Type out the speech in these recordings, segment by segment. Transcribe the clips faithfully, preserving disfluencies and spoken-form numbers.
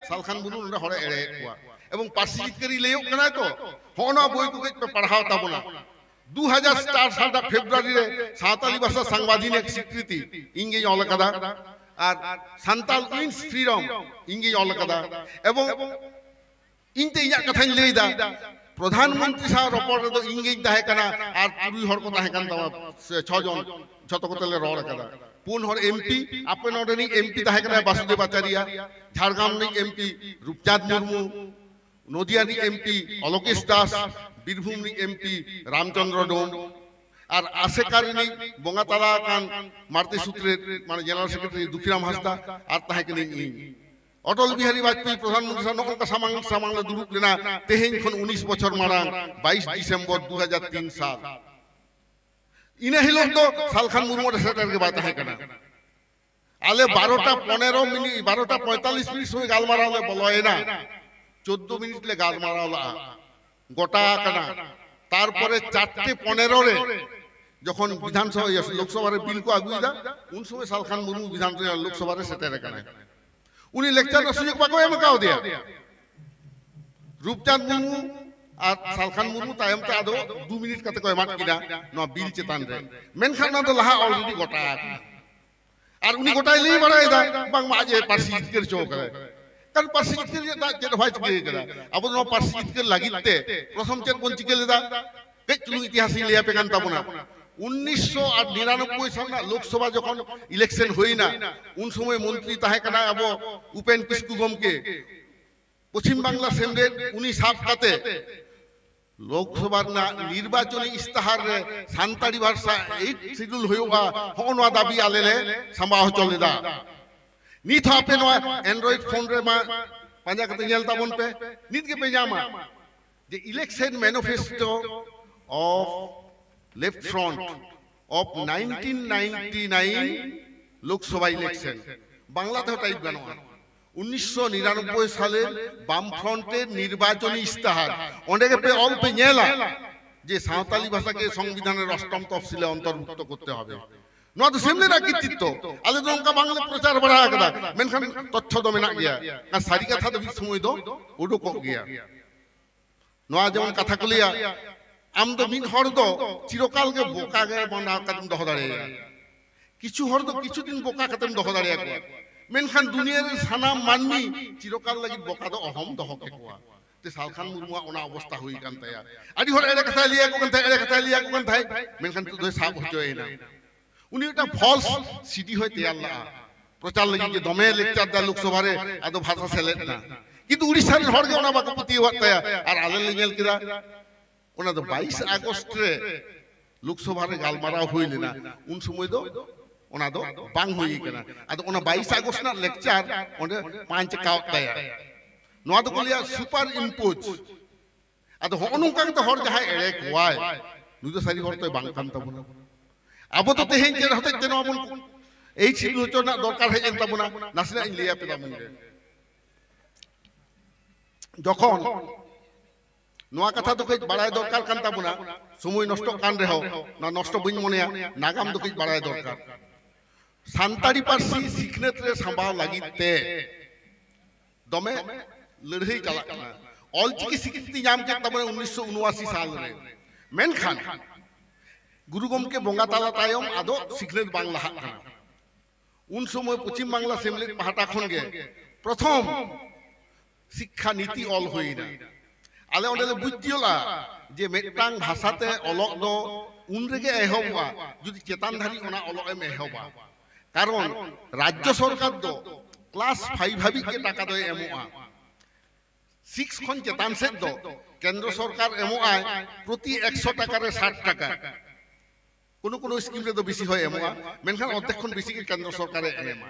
ᱥᱟᱞᱠᱷᱟᱱ ᱢᱩᱨᱢᱩ ᱱᱚᱰᱮ ᱦᱚᱲᱮ ᱮᱲᱮᱭᱮᱫ ᱠᱚᱣᱟ᱾ ᱮᱵᱚᱝ ᱯᱟᱹᱨᱥᱤ ᱡᱤᱛᱠᱟᱹᱨᱤ ᱞᱟᱹᱭᱚᱜ ᱠᱟᱱᱟᱭ ᱛᱚ, ᱦᱚᱸᱜᱼᱚ ᱱᱚᱣᱟ ᱵᱳᱭ ᱠᱚ ᱠᱟᱹᱡ ᱯᱮ ᱯᱟᱲᱦᱟᱣ ᱛᱟᱵᱚᱱᱟ᱾ ᱫᱩ ᱦᱟᱡᱟᱨ ᱪᱟᱨ ᱥᱟᱞ ᱨᱮᱱᱟᱜ ᱯᱷᱮᱵᱽᱨᱩᱣᱟᱨᱤ ᱨᱮ ᱥᱟᱶᱛᱟᱞᱤ ᱵᱷᱟᱥᱟ ᱥᱟᱝᱵᱤᱫᱷᱟᱱ ᱮᱠ ᱥᱤᱠᱨᱤᱛᱤ ᱤᱧ ᱜᱤᱧ ᱚᱞ ᱟᱠᱟᱫᱟ, ᱟᱨ ᱥᱟᱱᱛᱟᱞ ᱣᱤᱱᱥ ᱯᱷᱨᱤᱰᱚᱢ ᱤᱧ ᱜᱤᱧ ᱚᱞ ᱟᱠᱟᱫᱟ, ᱮᱵᱚᱝ ᱤᱧ ᱛᱮ ᱤᱧᱟᱹᱜ ᱠᱟᱛᱷᱟᱧ ᱞᱟᱹᱭ ᱮᱫᱟ᱾ ᱯᱨᱚᱫᱷᱟᱱ ᱢᱚᱱᱛᱨᱤ ᱥᱟᱶ ᱨᱚᱯᱚᱲ ᱨᱮᱫᱚ ᱤᱧ ᱜᱤᱧ ᱛᱟᱦᱮᱸ ᱠᱟᱱᱟ, ᱟᱨ ᱛᱩᱨᱩᱭ ᱦᱚᱲ ᱠᱚ ᱛᱟᱦᱮᱸ ᱠᱟᱱ ᱛᱟᱢᱟ, ᱥᱮ ᱪᱷᱚ ᱡᱚᱱ, ᱡᱷᱚᱛᱚ ᱠᱚᱛᱮ ᱞᱮ ᱨᱚᱲ ᱟᱠᱟᱫᱟ᱾ ᱯᱩᱱ ᱦᱚᱲ ᱮᱢᱯᱤ, ᱟᱯᱮ ᱱᱚᱰᱮ ᱨᱤᱱᱤᱡ ᱮᱢᱯᱤ ᱛᱟᱦᱮᱸ ᱠᱟᱱᱟᱭ ᱵᱟᱥᱩᱫᱮᱵ ᱟᱪᱟᱨᱤᱭᱟ, ᱡᱷᱟᱲᱜᱨᱟᱢ ᱨᱤᱱᱤᱡ ᱮᱢᱯᱤ ᱨᱩᱯᱪᱟᱸᱫᱽ ᱢᱩᱨᱢᱩ, ᱱᱚᱫᱤᱭᱟ ᱨᱤᱱᱤᱡ ᱮᱢᱯᱤ ᱚᱞᱚᱠᱮᱥ ᱫᱟᱥ, ᱵᱤᱨᱵᱷᱩᱢ ᱨᱤᱱᱤᱡ ᱮᱢᱯᱤ ᱨᱟᱢᱪᱚᱸᱫᱽᱨᱚ ᱰᱳᱢ, ᱟᱨ ᱟᱥᱮᱠᱟ ᱨᱤᱱᱤᱡ ᱵᱚᱸᱜᱟ ᱛᱟᱞᱟ ᱟᱠᱟᱱ ᱢᱟᱨᱛᱮ ᱥᱩᱛᱨᱮᱛ, ᱢᱟᱱᱮ ᱡᱮᱱᱟᱨᱮᱞ ᱥᱮᱠᱨᱮᱴᱟᱨᱤ ᱫᱩᱠᱷᱤᱨᱟᱢ ᱦᱟᱸᱥᱫᱟ, ᱟᱨ ᱛᱟᱦᱮᱸ ᱠᱟᱹᱱᱟᱹᱧ ᱤᱧ᱾ ᱚᱴᱚᱞ ᱵᱤᱦᱟᱨᱤ ᱵᱟᱡᱽᱯᱮᱭᱤ ᱯᱨᱚᱫᱷᱟᱱ ᱢᱚᱱᱛᱨᱤ ᱥᱟᱶ ᱱᱚᱜᱼᱚ ᱱᱚᱝᱠᱟ ᱥᱟᱢᱟᱝ ᱥᱟᱢᱟᱝ ᱞᱮ ᱫᱩᱲᱩᱵ ᱞᱮᱱᱟ, ᱛᱮᱦᱮᱧ ᱠᱷᱚᱱ ᱩᱱᱤᱥ ᱵᱚᱪᱷᱚᱨ ᱢᱟᱲᱟᱝ, ᱵᱟᱭᱤᱥ ᱰᱤᱥᱮᱢᱵᱚᱨ ᱫᱩ ᱦᱟᱡᱟᱨ ᱛᱤᱱ ᱥᱟᱞ᱾ ᱤᱱᱟᱹ ᱦᱤᱞᱳᱜ ᱫᱚ ᱥᱟᱞᱠᱷᱟᱱ ᱢᱩᱨᱢᱩ ᱚᱸᱰᱮ ᱥᱮᱴᱮᱨ ᱜᱮ ᱵᱟᱭ ᱛᱟᱦᱮᱸ ᱠᱟᱱᱟ᱾ ᱟᱞᱮ ᱵᱟᱨᱚᱴᱟ ᱯᱚᱱᱮᱨᱚ ᱢᱤᱱᱤᱴ, ᱵᱟᱨᱚᱴᱟ ᱯᱚᱸᱭᱛᱟᱞᱞᱤᱥ ᱢᱤᱱᱤᱴ ᱥᱚᱢᱚᱭ ᱜᱟᱞᱢᱟᱨᱟᱣ ᱞᱮ ᱵᱚᱞᱚᱭᱮᱱᱟ, ᱪᱳᱫᱽᱫᱳ ᱢᱤᱱᱤᱴ ᱞᱮ ᱜᱟᱞᱢᱟᱨᱟᱣ ᱞᱟᱜᱼᱟ, ᱜᱚᱴᱟ ᱟᱠᱟᱱᱟ᱾ ᱛᱟᱨᱯᱚᱨᱮ ᱪᱟᱨᱴᱮ ᱯᱚᱱᱮᱨᱚ ᱨᱮ ᱡᱚᱠᱷᱚᱱ ᱵᱤᱫᱷᱟᱱ ᱥᱚᱵᱷᱟ, ᱤᱭᱟᱹ, ᱞᱳᱠᱥᱚᱵᱷᱟ ᱨᱮ ᱵᱤᱞ ᱠᱚ ᱟᱹᱜᱩᱭᱮᱫᱟ, ᱩᱱ ᱥᱚᱢᱚᱭ ᱥᱟᱞᱠᱷᱟᱱ ᱢᱩᱨᱢᱩ ᱵᱤᱫᱷᱟᱱ ᱥᱚᱵᱷᱟ ᱞᱳᱠᱥᱚᱵᱷᱟ ᱨᱮ ᱥᱮᱴᱮᱨ ᱟᱠᱟᱱᱟᱭ᱾ ᱩᱱᱤ ᱞᱮᱠᱪᱟᱨ ᱨᱮᱱᱟᱜ ᱥᱩᱡᱳᱜᱽ ᱵᱟᱠᱚ ᱮᱢ ᱠᱟᱣᱫᱮᱭᱟ᱾ ᱨᱩᱯᱪᱟᱸᱫᱽ ᱢᱩᱨᱢᱩ ᱟᱨ ᱥᱟᱞᱠᱷᱟᱱ ᱢᱩᱨᱢᱩ ᱛᱟᱭᱚᱢ ᱛᱮ ᱟᱫᱚ ᱫᱩ ᱢᱤᱱᱤᱴ ᱠᱟᱛᱮ ᱠᱚ ᱮᱢᱟᱫ ᱠᱤᱱᱟ ᱱᱚᱣᱟ ᱵᱤᱞ ᱪᱮᱛᱟᱱ ᱨᱮ, ᱢᱮᱱᱠᱷᱟᱱ ᱚᱱᱟ ᱫᱚ ᱞᱟᱦᱟ already ᱜᱚᱴᱟ ᱟᱠᱟᱱᱟ᱾ ᱟᱨ ᱩᱱᱤ ᱜᱚᱴᱟᱭ ᱞᱟᱹᱭ ᱵᱟᱲᱟᱭᱮᱫᱟ ᱵᱟᱝᱢᱟ ᱟᱡ ᱮ ᱯᱟᱹᱨᱥᱤ ᱡᱤᱛᱠᱟᱹᱨ ᱦᱚᱪᱚ ᱠᱟᱫᱟᱭ᱾ ᱠᱟᱨᱚᱱ ᱯᱟᱹᱨᱥᱤ ᱡᱤᱛᱠᱟᱹᱨ ᱨᱮᱭᱟᱜ ᱫᱟᱜ ᱪᱮᱫ ᱦᱚᱸ ᱵᱟᱭ ᱪᱤᱠᱟᱹ ᱠᱟᱫᱟ᱾ ᱟᱵᱚ ᱱᱚᱣᱟ ᱯᱟᱹᱨᱥᱤ ᱡᱤᱛᱠᱟᱹᱨ ᱞᱟᱹᱜᱤᱫ ᱛᱮ ᱯᱨᱚᱛᱷᱚᱢ ᱪᱮᱫ ᱵᱚᱱ ᱪᱤᱠᱟᱹ ᱞᱮᱫᱟ? ᱠᱟᱹᱡ ᱪᱩᱞᱩᱝ ᱤᱛᱤᱦᱟᱥ ᱤᱧ ᱞᱟᱹᱭ ᱟᱯᱮ ᱠᱟᱱ ᱛᱟᱵᱚᱱᱟ᱾ ᱩᱱᱤᱥᱥᱚ ᱟᱨ ᱱᱤᱨᱟᱱᱚᱵᱵᱳᱭ ᱥᱟᱞ ᱨᱮᱱᱟᱜ ᱞᱳᱠᱥᱚᱵᱷᱟ ᱡᱚᱠᱷᱚᱱ ᱤᱞᱮᱠᱥᱚᱱ ᱦᱩᱭᱱᱟ, ᱩᱱ ᱥᱚᱢᱚᱭ ᱢᱚᱱᱛᱨᱤ ᱛᱟᱦᱮᱸ ᱠᱟᱱᱟᱭ ᱟᱵᱚ ᱩᱯᱮᱱ ᱠᱤᱥᱠᱩ ᱜᱚᱢᱠᱮ, ᱯᱚᱪᱷᱤᱢ ᱵᱟᱝᱞᱟ ᱥᱮᱢᱞᱮᱫ, ᱩᱱᱤ ᱥᱟᱵ ᱠᱟᱛᱮ ᱞᱳᱠᱥᱚᱵᱷᱟ ᱨᱮᱱᱟᱜ ᱱᱤᱨᱵᱟᱪᱚᱱᱤ ᱤᱥᱛᱟᱦᱟᱨ ᱨᱮ ᱥᱟᱱᱛᱟᱲᱤ ᱵᱷᱟᱥᱟ ᱮᱭᱤᱴ ᱥᱤᱰᱩᱞ ᱦᱩᱭᱩᱜᱼᱟ, ᱦᱚᱸᱜᱼᱚ ᱱᱚᱣᱟ ᱫᱟᱹᱵᱤ ᱟᱞᱮ ᱞᱮ ᱥᱟᱢᱵᱟᱣ ᱦᱚᱪᱚ ᱞᱮᱫᱟ᱾ ᱱᱤᱛ ᱦᱚᱸ ᱟᱯᱮ ᱱᱚᱣᱟ Android ᱯᱷᱳᱱ ᱨᱮᱢᱟ ᱯᱟᱸᱡᱟ ᱠᱟᱛᱮ ᱧᱮᱞ ᱛᱟᱵᱚᱱ ᱯᱮ, ᱱᱤᱛ ᱜᱮᱯᱮ ᱧᱟᱢᱟ᱾ The Election Manifesto of Left Front of nineteen ninety-nine Lok Sabha Election, Bangla ᱛᱮᱦᱚᱸ ᱴᱟᱭᱤᱯ ᱜᱟᱱᱚᱜᱼᱟ᱾ ᱩᱱᱤᱥᱥᱚ ᱱᱤᱨᱟᱱᱚᱵᱵᱳᱭ ᱥᱟᱞᱮᱨ ᱵᱟᱢ ᱯᱷᱨᱚᱱᱴ ᱮᱨ ᱱᱤᱨᱵᱟᱪᱚᱱᱤ ᱤᱥᱛᱟᱦᱟᱨ, ᱚᱸᱰᱮ ᱜᱮᱯᱮ ᱚᱞ ᱯᱮ ᱧᱮᱞᱟ ᱡᱮ ᱥᱟᱶᱛᱟᱞᱤ ᱵᱷᱟᱥᱟ ᱠᱮ ᱥᱚᱝᱵᱤᱫᱷᱟᱱ ᱮᱨ ᱚᱥᱴᱚᱢ ᱛᱚᱯᱥᱤᱞ ᱮ ᱚᱱᱛᱚᱨᱵᱷᱩᱠᱛᱚ ᱠᱚᱨᱛᱮ ᱦᱚᱵᱮ᱾ ᱱᱚᱣᱟ ᱫᱚ ᱥᱮᱢᱞᱮᱫ ᱨᱮᱱᱟᱜ ᱠᱤᱨᱛᱤᱛᱛᱚ᱾ ᱟᱞᱮ ᱫᱚ ᱱᱚᱝᱠᱟ ᱵᱟᱝᱞᱮ ᱯᱨᱚᱪᱟᱨ ᱵᱟᱲᱟ ᱟᱠᱟᱫᱟ, ᱢᱮᱱᱠᱷᱟᱱ ᱛᱚᱛᱛᱷᱚ ᱫᱚ ᱢᱮᱱᱟᱜ ᱜᱮᱭᱟ᱾ ᱟᱨ ᱥᱟᱹᱨᱤ ᱠᱟᱛᱷᱟ ᱫᱚ ᱢᱤᱫ ᱥᱚᱢᱚᱭ ᱫᱚ ᱩᱰᱩᱠᱚᱜ ᱜᱮᱭᱟ᱾ ᱱᱚᱣᱟ ᱡᱮᱢᱚᱱ ᱠᱟᱛᱷᱟ ᱠᱚ ᱞᱟᱹᱭᱟ, ᱟᱢ ᱫᱚ ᱢᱤᱫ ᱦᱚᱲ ᱫᱚ ᱪᱤᱨᱚᱠᱟᱞ ᱜᱮ ᱵᱚᱠᱟ ᱜᱮ ᱵᱮᱱᱟᱣ ᱠᱟᱛᱮᱢ ᱫᱚᱦᱚ ᱫᱟᱲᱮᱭᱟᱭᱟ᱾ ᱠᱤᱪᱷᱩ ᱦᱚᱲ ᱫᱚ ᱠᱤᱪᱷᱩ ᱫᱤᱱ ᱵᱚᱠᱟ ᱠᱟᱛᱮᱢ ᱫᱚᱦᱚ ᱫᱟᱲᱮᱭᱟᱠᱚᱣᱟ, ᱢᱮᱱᱠᱷᱟᱱ ᱫᱩᱱᱤᱭᱟᱹ ᱨᱮᱱ ᱥᱟᱱᱟᱢ ᱢᱟᱹᱱᱢᱤ ᱪᱤᱨᱚᱠᱟᱞ ᱞᱟᱹᱜᱤᱫ ᱵᱚᱠᱟ ᱫᱚ ᱚᱦᱚᱢ ᱫᱚᱦᱚ ᱠᱮᱠᱚᱣᱟ᱾ ᱛᱮ ᱥᱟᱞᱠᱷᱟᱱ ᱢᱩᱨᱢᱩᱣᱟᱜ ᱚᱱᱟ ᱚᱵᱚᱥᱛᱟ ᱦᱩᱭ ᱠᱟᱱ ᱛᱟᱭᱟ᱾ ᱟᱹᱰᱤ ᱦᱚᱲ ᱮᱲᱮ ᱠᱟᱛᱷᱟᱭ ᱞᱟᱹᱭ ᱟᱠᱚ ᱠᱟᱱ ᱛᱟᱦᱮᱸᱫ, ᱮᱲᱮ ᱠᱟᱛᱷᱟᱭ ᱞᱟᱹᱭ ᱟᱠᱚ ᱠᱟᱱ ᱛᱟᱦᱮᱸᱫ, ᱢᱮᱱᱠᱷᱟᱱ ᱱᱤᱛᱚᱜ ᱫᱚᱭ ᱥᱟᱵ ᱦᱚᱪᱚᱭᱮᱱᱟ᱾ ᱩᱱᱤ ᱢᱤᱫᱴᱟᱝ ᱯᱷᱚᱞᱥ ᱥᱤᱰᱤ ᱦᱚᱸᱭ ᱛᱮᱭᱟᱨ ᱞᱟᱜᱼᱟ, ᱯᱨᱚᱪᱟᱨ ᱞᱟᱹᱜᱤᱫ ᱡᱮ ᱫᱚᱢᱮ ᱞᱮᱠᱪᱟᱨ ᱫᱟ ᱞᱳᱠᱥᱚᱵᱷᱟ ᱨᱮ, ᱟᱫᱚ ᱵᱷᱟᱥᱟ ᱥᱮᱞᱮᱫ ᱮᱱᱟ᱾ ᱠᱤᱱᱛᱩ ᱩᱲᱤᱥᱥᱟ ᱨᱮᱱ ᱦᱚᱲ ᱜᱮ ᱚᱱᱟ ᱵᱟᱠᱚ ᱯᱟᱹᱛᱭᱟᱹᱣᱟᱜ ᱛᱟᱭᱟ᱾ ᱟᱨ ᱟᱞᱮ ᱞᱮ ᱧᱮᱞ ᱠᱮᱫᱟ, ᱚᱱᱟ ᱫᱚ ᱵᱟᱭᱤᱥ ᱟᱜᱚᱥᱴ ᱨᱮ ᱞᱳᱠᱥᱚᱵᱷᱟ ᱨᱮ ᱜᱟᱞᱢᱟᱨᱟᱣ ᱦᱩᱭ ᱞᱮᱱᱟ, ᱩᱱ ᱥᱚᱢᱚᱭ ᱫᱚ ᱚᱱᱟ ᱫᱚ ᱵᱟᱝ ᱦᱩᱭ ᱠᱟᱱᱟ᱾ ᱟᱫᱚ ᱚᱱᱟ ᱵᱟᱭᱤᱥ ᱟᱜᱚᱥᱴ ᱨᱮᱱᱟᱜ ᱞᱮᱠᱪᱟᱨ ᱚᱸᱰᱮ ᱯᱟᱸᱪ ᱟᱠᱟᱣᱟᱫ ᱛᱟᱭᱟ᱾ ᱱᱚᱣᱟ ᱫᱚᱠᱚ ᱞᱟᱹᱭᱟ ᱥᱩᱯᱟᱨ ᱤᱢᱯᱳᱡᱽ᱾ ᱟᱫᱚ ᱦᱚᱸᱜᱼᱚ ᱱᱚᱝᱠᱟ ᱠᱟᱛᱮ ᱦᱚᱲ ᱡᱟᱦᱟᱸᱭ ᱮᱲᱮ ᱠᱚᱣᱟᱭ, ᱱᱩᱭ ᱫᱚ ᱥᱟᱹᱨᱤ ᱦᱚᱲ ᱛᱚᱭ ᱵᱟᱝ ᱠᱟᱱ ᱛᱟᱵᱚᱱᱟ᱾ ᱟᱵᱚ ᱫᱚ ᱛᱮᱦᱮᱧ ᱪᱮᱫ ᱦᱚᱛᱮᱡ ᱛᱮ ᱱᱚᱣᱟ ᱵᱚᱱ, ᱮᱭᱤᱪ ᱥᱤᱰᱩᱞ ᱦᱚᱪᱚ ᱨᱮᱱᱟᱜ ᱫᱚᱨᱠᱟᱨ ᱦᱮᱡ ᱮᱱ ᱛᱟᱵᱚᱱᱟ, ᱱᱟᱥᱮᱱᱟᱜ ᱤᱧ ᱞᱟᱹᱭ ᱟᱯᱮ ᱛᱟᱵᱚᱱ ᱜᱮ᱾ ᱡᱚᱠᱷᱚᱱ ᱱᱚᱣᱟ ᱠᱟᱛᱷᱟ ᱫᱚ ᱠᱟᱹᱡ ᱵᱟᱲᱟᱭ ᱫᱚᱨᱠᱟᱨ ᱠᱟᱱ ᱛᱟᱵᱚᱱᱟ, ᱥᱚᱢᱚᱭ ᱱᱚᱥᱴᱚᱜ ᱠᱟᱱ ᱨᱮᱦᱚᱸ ᱚᱱᱟ ᱱᱚᱥᱴᱚ ᱵᱟᱹᱧ ᱢᱚᱱᱮᱭᱟ, ᱱᱟᱜᱟᱢ ᱫᱚ ᱠᱟᱹᱡ ᱵᱟᱲᱟᱭ ᱫᱚᱨᱠᱟᱨ᱾ ᱥᱟᱱᱛᱟᱲᱤ ᱯᱟᱹᱨᱥᱤ ᱥᱤᱠᱷᱱᱟᱹᱛ ᱨᱮ ᱥᱟᱢᱵᱟᱣ ᱞᱟᱹᱜᱤᱫ ᱛᱮ ᱫᱚᱢᱮ ᱞᱟᱹᱲᱦᱟᱹᱭ ᱪᱟᱞᱟᱜ ᱠᱟᱱᱟ᱾ ᱚᱞᱪᱤᱠᱤ ᱥᱤᱠᱨᱤᱛᱤ ᱧᱟᱢ ᱠᱮᱫ ᱛᱟᱵᱚᱱᱟ ᱩᱱᱤᱥᱥᱚ ᱩᱱᱚᱟᱥᱤ ᱥᱟᱞ ᱨᱮ, ᱢᱮᱱᱠᱷᱟᱱ ᱜᱩᱨᱩ ᱜᱚᱢᱠᱮ ᱵᱚᱸᱜᱟ ᱛᱟᱞᱟ ᱛᱟᱭᱚᱢ ᱟᱫᱚ ᱥᱤᱠᱷᱱᱟᱹᱛ ᱵᱟᱝ ᱞᱟᱦᱟᱜ ᱠᱟᱱᱟ᱾ ᱩᱱ ᱥᱚᱢᱚᱭ ᱯᱚᱪᱷᱤᱢ ᱵᱟᱝᱞᱟ ᱥᱮᱢᱞᱮᱫ ᱯᱟᱦᱴᱟ ᱠᱷᱚᱱ ᱜᱮ ᱯᱨᱚᱛᱷᱚᱢ ᱥᱤᱠᱠᱷᱟ ᱱᱤᱛᱤ ᱚᱞ ᱦᱩᱭᱱᱟ᱾ ᱟᱞᱮ ᱚᱸᱰᱮ ᱞᱮ ᱵᱩᱡᱽ ᱛᱤᱭᱳᱜ ᱞᱮᱫᱟ ᱡᱮ ᱢᱤᱫᱴᱟᱝ ᱵᱷᱟᱥᱟᱛᱮ ᱚᱞᱚᱜ ᱫᱚ ᱩᱱ ᱨᱮᱜᱮ ᱮᱦᱚᱵᱚᱜᱼᱟ, ᱡᱩᱫᱤ ᱪᱮᱛᱟᱱ ᱫᱷᱟᱹᱨᱤᱡ ᱚᱱᱟ ᱚᱞᱚᱜ ᱮᱢ ᱮᱦᱚᱵᱟ᱾ ᱠᱟᱨᱚᱱ ᱨᱟᱡᱽᱡᱚ ᱥᱚᱨᱠᱟᱨ ᱫᱚ ᱠᱞᱟᱥ ᱯᱷᱟᱭᱤᱵᱷ ᱦᱟᱹᱵᱤᱡ ᱜᱮ ᱴᱟᱠᱟ ᱫᱚᱭ ᱮᱢᱚᱜᱼᱟ᱾ ᱥᱤᱠᱥ ᱠᱷᱚᱱ ᱪᱮᱛᱟᱱ ᱥᱮᱫ ᱫᱚ ᱠᱮᱱᱫᱨᱚ ᱥᱚᱨᱠᱟᱨ ᱮᱢᱚᱜᱼᱟᱭ ᱯᱨᱚᱛᱤ ᱮᱠᱥᱚ ᱴᱟᱠᱟ ᱨᱮ ᱥᱟᱴ ᱴᱟᱠᱟ᱾ ᱠᱳᱱᱳ ᱠᱳᱱᱳ ᱥᱠᱤᱢ ᱨᱮᱫᱚ ᱵᱮᱥᱤ ᱦᱚᱸᱭ ᱮᱢᱚᱜᱼᱟ, ᱢᱮᱱᱠᱷᱟᱱ ᱚᱨᱫᱷᱮᱠ ᱠᱷᱚᱱ ᱵᱮᱥᱤ ᱜᱮ ᱠᱮᱱᱫᱨᱚ ᱥᱚᱨᱠᱟᱨᱮ ᱮᱢᱟ,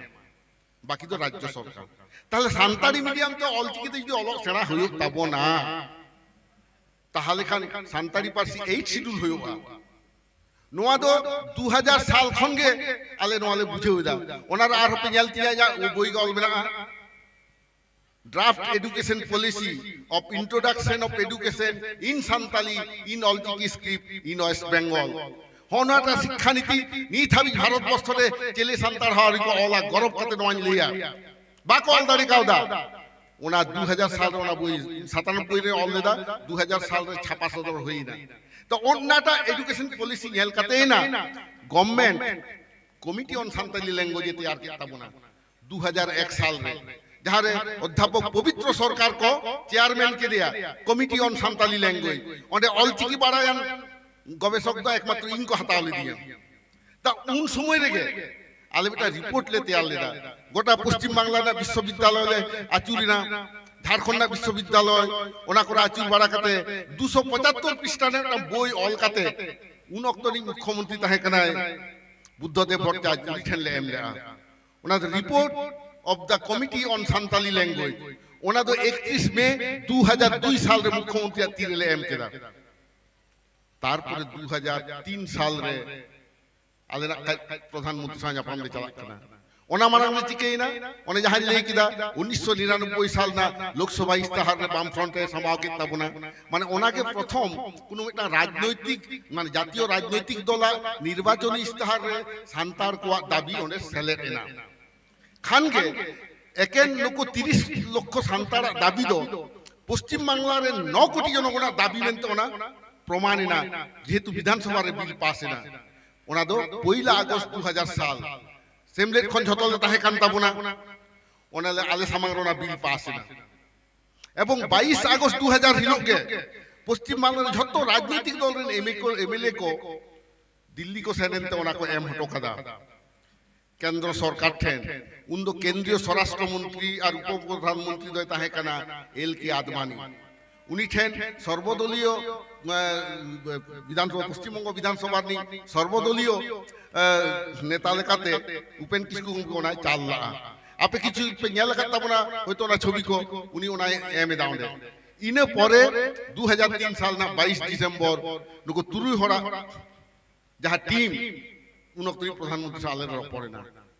ᱵᱟᱹᱠᱤ ᱫᱚ ᱨᱟᱡᱽᱡᱚ ᱥᱚᱨᱠᱟᱨ᱾ ᱛᱟᱦᱞᱮ ᱥᱟᱱᱛᱟᱲᱤ ᱢᱤᱰᱤᱭᱟᱢ ᱛᱮ ᱚᱞᱪᱤᱠᱤ ᱛᱮ ᱡᱩᱫᱤ ᱚᱞᱚᱜ ᱥᱮᱬᱟ ᱦᱩᱭᱩᱜ ᱛᱟᱵᱚᱱᱟ, ᱛᱟᱦᱞᱮ ᱠᱷᱟᱱ ᱥᱟᱱᱛᱟᱲᱤ ᱯᱟᱹᱨᱥᱤ ᱮᱭᱤᱴ ᱥᱤᱰᱩᱞ ᱦᱩᱭᱩᱜᱼᱟ᱾ ᱱᱚᱣᱟ ᱫᱚ ᱫᱩ ᱦᱟᱡᱟᱨ ᱥᱟᱞ ᱠᱷᱚᱱ ᱜᱮ ᱟᱞᱮ ᱱᱚᱣᱟ ᱞᱮ ᱵᱩᱡᱷᱟᱹᱣ ᱮᱫᱟ᱾ ᱚᱱᱟ ᱨᱮ ᱟᱨᱦᱚᱸ ᱯᱮ ᱧᱮᱞ ᱛᱤᱧᱟ, ᱤᱧᱟᱹᱜ ᱵᱳᱭ ᱜᱮ ᱚᱞ ᱢᱮᱱᱟᱜᱼᱟ, Draft Education Policy of Introduction of Education in Santali in Olchiki Script in West Bengal. ᱦᱚᱸ, ᱱᱚᱣᱟᱴᱟᱜ ᱥᱤᱠᱠᱷᱟ ᱱᱤᱛᱤ ᱱᱤᱛ ᱦᱟᱹᱵᱤᱡ ᱵᱷᱟᱨᱚᱛ ᱵᱚᱨᱥᱚ ᱨᱮ ᱪᱤᱞᱤ ᱥᱟᱱᱛᱟᱲ ᱦᱚᱸ ᱟᱹᱣᱨᱤ ᱠᱚ ᱚᱞᱟ, ᱜᱚᱨᱚᱵ ᱠᱟᱛᱮ ᱱᱚᱣᱟᱧ ᱞᱟᱹᱭᱟ᱾ ᱵᱟᱠᱚ ᱚᱞ ᱫᱟᱲᱮ ᱠᱟᱣᱫᱟ᱾ ᱚᱱᱟ ᱫᱩ ᱦᱟᱡᱟᱨ ᱥᱟᱞ ᱨᱮ ᱚᱱᱟ ᱵᱳᱭ, ᱥᱟᱛᱟᱱᱚᱵᱵᱳᱭ ᱨᱮ ᱚᱞ ᱞᱮᱫᱟ, ᱫᱩ ᱦᱟᱡᱟᱨ ᱥᱟᱞ ᱨᱮ ᱪᱷᱟᱯᱟ ᱥᱚᱫᱚᱨ ᱦᱩᱭᱱᱟ᱾ ᱛᱚ ᱚᱱᱟᱴᱟᱜ education policy ᱧᱮᱞ ᱠᱟᱛᱮ ᱮᱱᱟ government committee on Santali language ᱮ ᱛᱮᱭᱟᱨ ᱠᱮᱫ ᱛᱟᱵᱚᱱᱟ᱾ ᱫᱩ ᱦᱟᱡᱟᱨ ᱮᱠ ᱥᱟᱞ ᱨᱮ, ᱡᱟᱦᱟᱸ ᱨᱮ ᱚᱫᱽᱫᱷᱟᱯᱚᱠ ᱯᱚᱵᱤᱛᱨᱚ ᱥᱚᱨᱠᱟᱨ ᱠᱚ chairman ᱠᱮᱫᱮᱭᱟ committee on Santali language᱾ ᱚᱸᱰᱮ ᱚᱞᱪᱤᱠᱤ ᱵᱟᱲᱟᱭᱟᱱ ᱜᱚᱵᱮᱥᱚᱠ ᱫᱚ ᱮᱠᱢᱟᱛᱨᱚ ᱤᱧ ᱠᱚ ᱦᱟᱛᱟᱣ ᱞᱤᱫᱤᱧᱟ᱾ ᱛᱟ ᱩᱱ ᱥᱚᱢᱚᱭ ᱨᱮᱜᱮ ᱟᱞᱮ ᱢᱤᱫᱴᱟᱝ report ᱞᱮ ᱛᱮᱭᱟᱨ ᱞᱮᱫᱟ᱾ ᱜᱚᱴᱟ ᱯᱚᱥᱪᱤᱢ ᱵᱟᱝᱞᱟ ᱨᱮᱱᱟᱜ ᱵᱤᱥᱥᱚᱵᱤᱫᱽᱫᱟᱞᱚᱭ ᱞᱮ ᱟᱹᱪᱩᱨᱮᱱᱟ, ᱡᱷᱟᱲᱠᱷᱚᱸᱰ ᱨᱮᱱᱟᱜ ᱵᱤᱥᱥᱚᱵᱤᱫᱽᱫᱟᱞᱚᱭ, ᱚᱱᱟ ᱠᱚᱨᱮ ᱟᱹᱪᱩᱨ ᱵᱟᱲᱟ ᱠᱟᱛᱮ ᱫᱩᱥᱚ ᱯᱚᱸᱪᱟᱛᱛᱳᱨ ᱯᱨᱤᱥᱴᱟ ᱨᱮᱱᱟᱜ ᱢᱤᱫᱴᱟᱝ ᱵᱳᱭ ᱚᱞ ᱠᱟᱛᱮ ᱩᱱ ᱚᱠᱛᱚ ᱨᱤᱱ ᱢᱩᱠᱠᱷᱚᱢᱚᱱᱛᱨᱤ ᱛᱟᱦᱮᱸ ᱠᱟᱱᱟᱭ ᱵᱩᱫᱽᱫᱷᱚ ᱫᱮᱵ ᱵᱷᱚᱴᱴᱟᱪᱟᱨᱡᱚ, ᱩᱱᱤ ᱴᱷᱮᱱ ᱞᱮ ᱮᱢ ᱞᱮᱫᱼᱟ᱾ ᱚᱱᱟ ᱫᱚ report of the committee on Santali language, ᱚᱱᱟ ᱫᱚ ᱮᱠᱛᱨᱤᱥ ᱢᱮ ᱫᱩ ᱦᱟᱡᱟᱨ ᱫᱩᱭ ᱥᱟᱞ ᱨᱮ ᱢᱩᱠᱠᱷᱚᱢᱚᱱᱛᱨᱤᱭᱟᱜ ᱛᱤ ᱨᱮᱞᱮ ᱮᱢ ᱠᱮᱫᱟ᱾ ᱛᱟᱨᱯᱚᱨᱮ ᱫᱩ ᱦᱟᱡᱟᱨ ᱛᱤᱱ ᱥᱟᱞ ᱨᱮ ᱟᱞᱮ ᱱᱟᱜ ᱠᱷᱟᱡ ᱯᱨᱚᱫᱷᱟᱱ ᱢᱚᱱᱛᱨᱤ ᱥᱟᱶ ᱧᱟᱯᱟᱢ ᱞᱮ ᱪᱟᱞᱟᱜ ᱠᱟᱱᱟ᱾ ᱚᱱᱟ ᱢᱟᱲᱟᱝ ᱨᱮ ᱪᱤᱠᱟᱹᱭᱮᱱᱟ? ᱚᱱᱮ ᱡᱟᱦᱟᱸᱧ ᱞᱟᱹᱭ ᱠᱮᱫᱟ, ᱩᱱᱤᱥᱥᱚ ᱱᱤᱨᱟᱱᱚᱵᱵᱳᱭ ᱥᱟᱞ ᱨᱮᱱᱟᱜ ᱞᱳᱠᱥᱚᱵᱷᱟ ᱤᱥᱛᱟᱦᱟᱨ ᱨᱮ ᱵᱟᱢ ᱯᱷᱨᱚᱱᱴ ᱮ ᱥᱟᱢᱵᱟᱣ ᱠᱮᱫ ᱛᱟᱵᱚᱱᱟ᱾ ᱢᱟᱱᱮ ᱚᱱᱟᱜᱮ ᱯᱨᱚᱛᱷᱚᱢ ᱠᱳᱱᱳ ᱢᱤᱫᱴᱟᱝ ᱨᱟᱡᱽᱱᱳᱭᱛᱤᱠ, ᱢᱟᱱᱮ ᱡᱟᱛᱤᱭᱚ ᱨᱟᱡᱽᱱᱳᱭᱛᱤᱠ ᱫᱚᱞᱟᱜ ᱱᱤᱨᱵᱟᱪᱚᱱᱤ ᱤᱥᱛᱟᱦᱟᱨ ᱨᱮ ᱥᱟᱱᱛᱟᱲ ᱠᱚᱣᱟᱜ ᱫᱟᱹᱵᱤ ᱚᱸᱰᱮ ᱥᱮᱞᱮᱫ ᱮᱱᱟ᱾ ᱠᱷᱟᱱ ᱜᱮ ᱮᱠᱮᱱ ᱱᱩᱠᱩ ᱛᱤᱨᱤᱥ ᱞᱚᱠᱠᱷᱚ ᱥᱟᱱᱛᱟᱲᱟᱜ ᱫᱟᱹᱵᱤ ᱫᱚ ᱯᱚᱥᱪᱤᱢ ᱵᱟᱝᱞᱟ ᱨᱮ ᱱᱚ ᱠᱳᱴᱤ ᱡᱚᱱᱚᱜᱚᱱᱟᱜ ᱫᱟᱹᱵᱤ ᱢᱮᱱᱛᱮ ᱚᱱᱟ ᱯᱨᱚᱢᱟᱱ ᱮᱱᱟ, ᱡᱮᱦᱮᱛᱩ ᱵᱤᱫᱷᱟᱱ ᱥᱚᱵᱷᱟ ᱨᱮ ᱵᱤᱞ ᱯᱟᱥ ᱮᱱᱟ᱾ ᱚᱱᱟ ᱫᱚ ᱯᱚᱭᱞᱟ ᱟᱜᱚᱥᱴ ᱫᱩ ᱦᱟᱡᱟᱨ ᱥᱟᱞ, ᱥᱮᱢᱞᱮᱫ ᱠᱷᱚᱱ ᱡᱷᱚᱛᱚ ᱞᱮ ᱛᱟᱦᱮᱸ ᱠᱟᱱ ᱛᱟᱵᱚᱱᱟ, ᱚᱱᱟ ᱞᱮ, ᱟᱞᱮ ᱥᱟᱢᱟᱝ ᱨᱮ ᱚᱱᱟ ᱵᱤᱞ ᱯᱟᱥ ᱮᱱᱟ᱾ ᱮᱵᱚᱝ ᱵᱟᱭᱤᱥ ᱟᱜᱚᱥᱴ ᱫᱩ ᱦᱟᱡᱟᱨ ᱦᱤᱞᱳᱜ ᱜᱮ ᱯᱚᱥᱪᱤᱢ ᱵᱟᱝᱞᱟ ᱨᱮ ᱡᱷᱚᱛᱚ ᱨᱟᱡᱽᱱᱳᱭᱛᱤᱠ ᱫᱚᱞ ᱨᱮᱱ ᱮᱢ ᱮ ᱠᱚ, ᱮᱢ ᱮᱞ ᱮ ᱠᱚ ᱫᱤᱞᱞᱤ ᱠᱚ ᱥᱮᱱ ᱮᱱᱛᱮ ᱚᱱᱟ ᱠᱚ ᱮᱢ ᱦᱚᱴᱚ ᱠᱟᱫᱟ ᱠᱮᱱᱫᱨᱚ ᱥᱚᱨᱠᱟᱨ ᱴᱷᱮᱱ᱾ ᱩᱱᱫᱚ ᱠᱮᱱᱫᱨᱤᱭᱚ ᱥᱚᱨᱟᱥᱴᱨᱚ ᱢᱚᱱᱛᱨᱤ ᱟᱨ ᱩᱯᱚ ᱯᱨᱚᱫᱷᱟᱱ ᱢᱚᱱᱛᱨᱤ ᱫᱚᱭ ᱛᱟᱦᱮᱸ ᱠᱟᱱᱟ ᱮᱞ ᱠᱮ ᱟᱫᱵᱟᱱᱤ᱾ ᱩᱱᱤ ᱴᱷᱮᱱ ᱥᱚᱨᱵᱚᱫᱚᱞᱤᱭᱚ, ᱮ, ᱵᱤᱫᱷᱟᱱᱥᱚᱵᱷᱟ, ᱯᱚᱥᱪᱤᱢ ᱵᱚᱝᱜᱚ ᱵᱤᱫᱷᱟᱱ ᱥᱚᱵᱷᱟ ᱨᱤᱱᱤᱡ ᱥᱚᱨᱵᱚᱫᱚᱞᱤᱭᱚ, ᱮ, ᱱᱮᱛᱟ ᱞᱮᱠᱟᱛᱮ ᱩᱯᱮᱱ ᱠᱤᱥᱠᱩ ᱜᱚᱢᱠᱮ ᱚᱱᱟᱭ ᱪᱟᱞ ᱞᱟᱜᱼᱟ᱾ ᱟᱯᱮ ᱠᱤᱪᱷᱩ ᱯᱮ ᱧᱮᱞ ᱟᱠᱟᱫ ᱛᱟᱵᱚᱱᱟ ᱦᱚᱭᱛᱳ ᱚᱱᱟ ᱪᱷᱚᱵᱤ ᱠᱚ, ᱩᱱᱤ ᱚᱱᱟᱭ ᱮᱢ ᱮᱫᱟ ᱚᱸᱰᱮ᱾ ᱤᱱᱟᱹ ᱯᱚᱨᱮ ᱫᱩ ᱦᱟᱡᱟᱨ ᱛᱤᱱ ᱥᱟᱞ ᱨᱮᱱᱟᱜ ᱵᱟᱭᱤᱥ ᱰᱤᱥᱮᱢᱵᱚᱨ ᱱᱩᱠᱩ ᱛᱩᱨᱩᱭ ᱦᱚᱲᱟᱜ ᱡᱟᱦᱟᱸ ᱴᱤᱢ, ᱩᱱ ᱚᱠᱛᱚ ᱨᱮ ᱯᱨᱚᱫᱷᱟᱱ ᱢᱚᱱᱛᱨᱤ ᱥᱟᱶ ᱟᱞᱮ ᱞᱮ ᱨᱚᱯᱚᱲ ᱮᱱᱟ᱾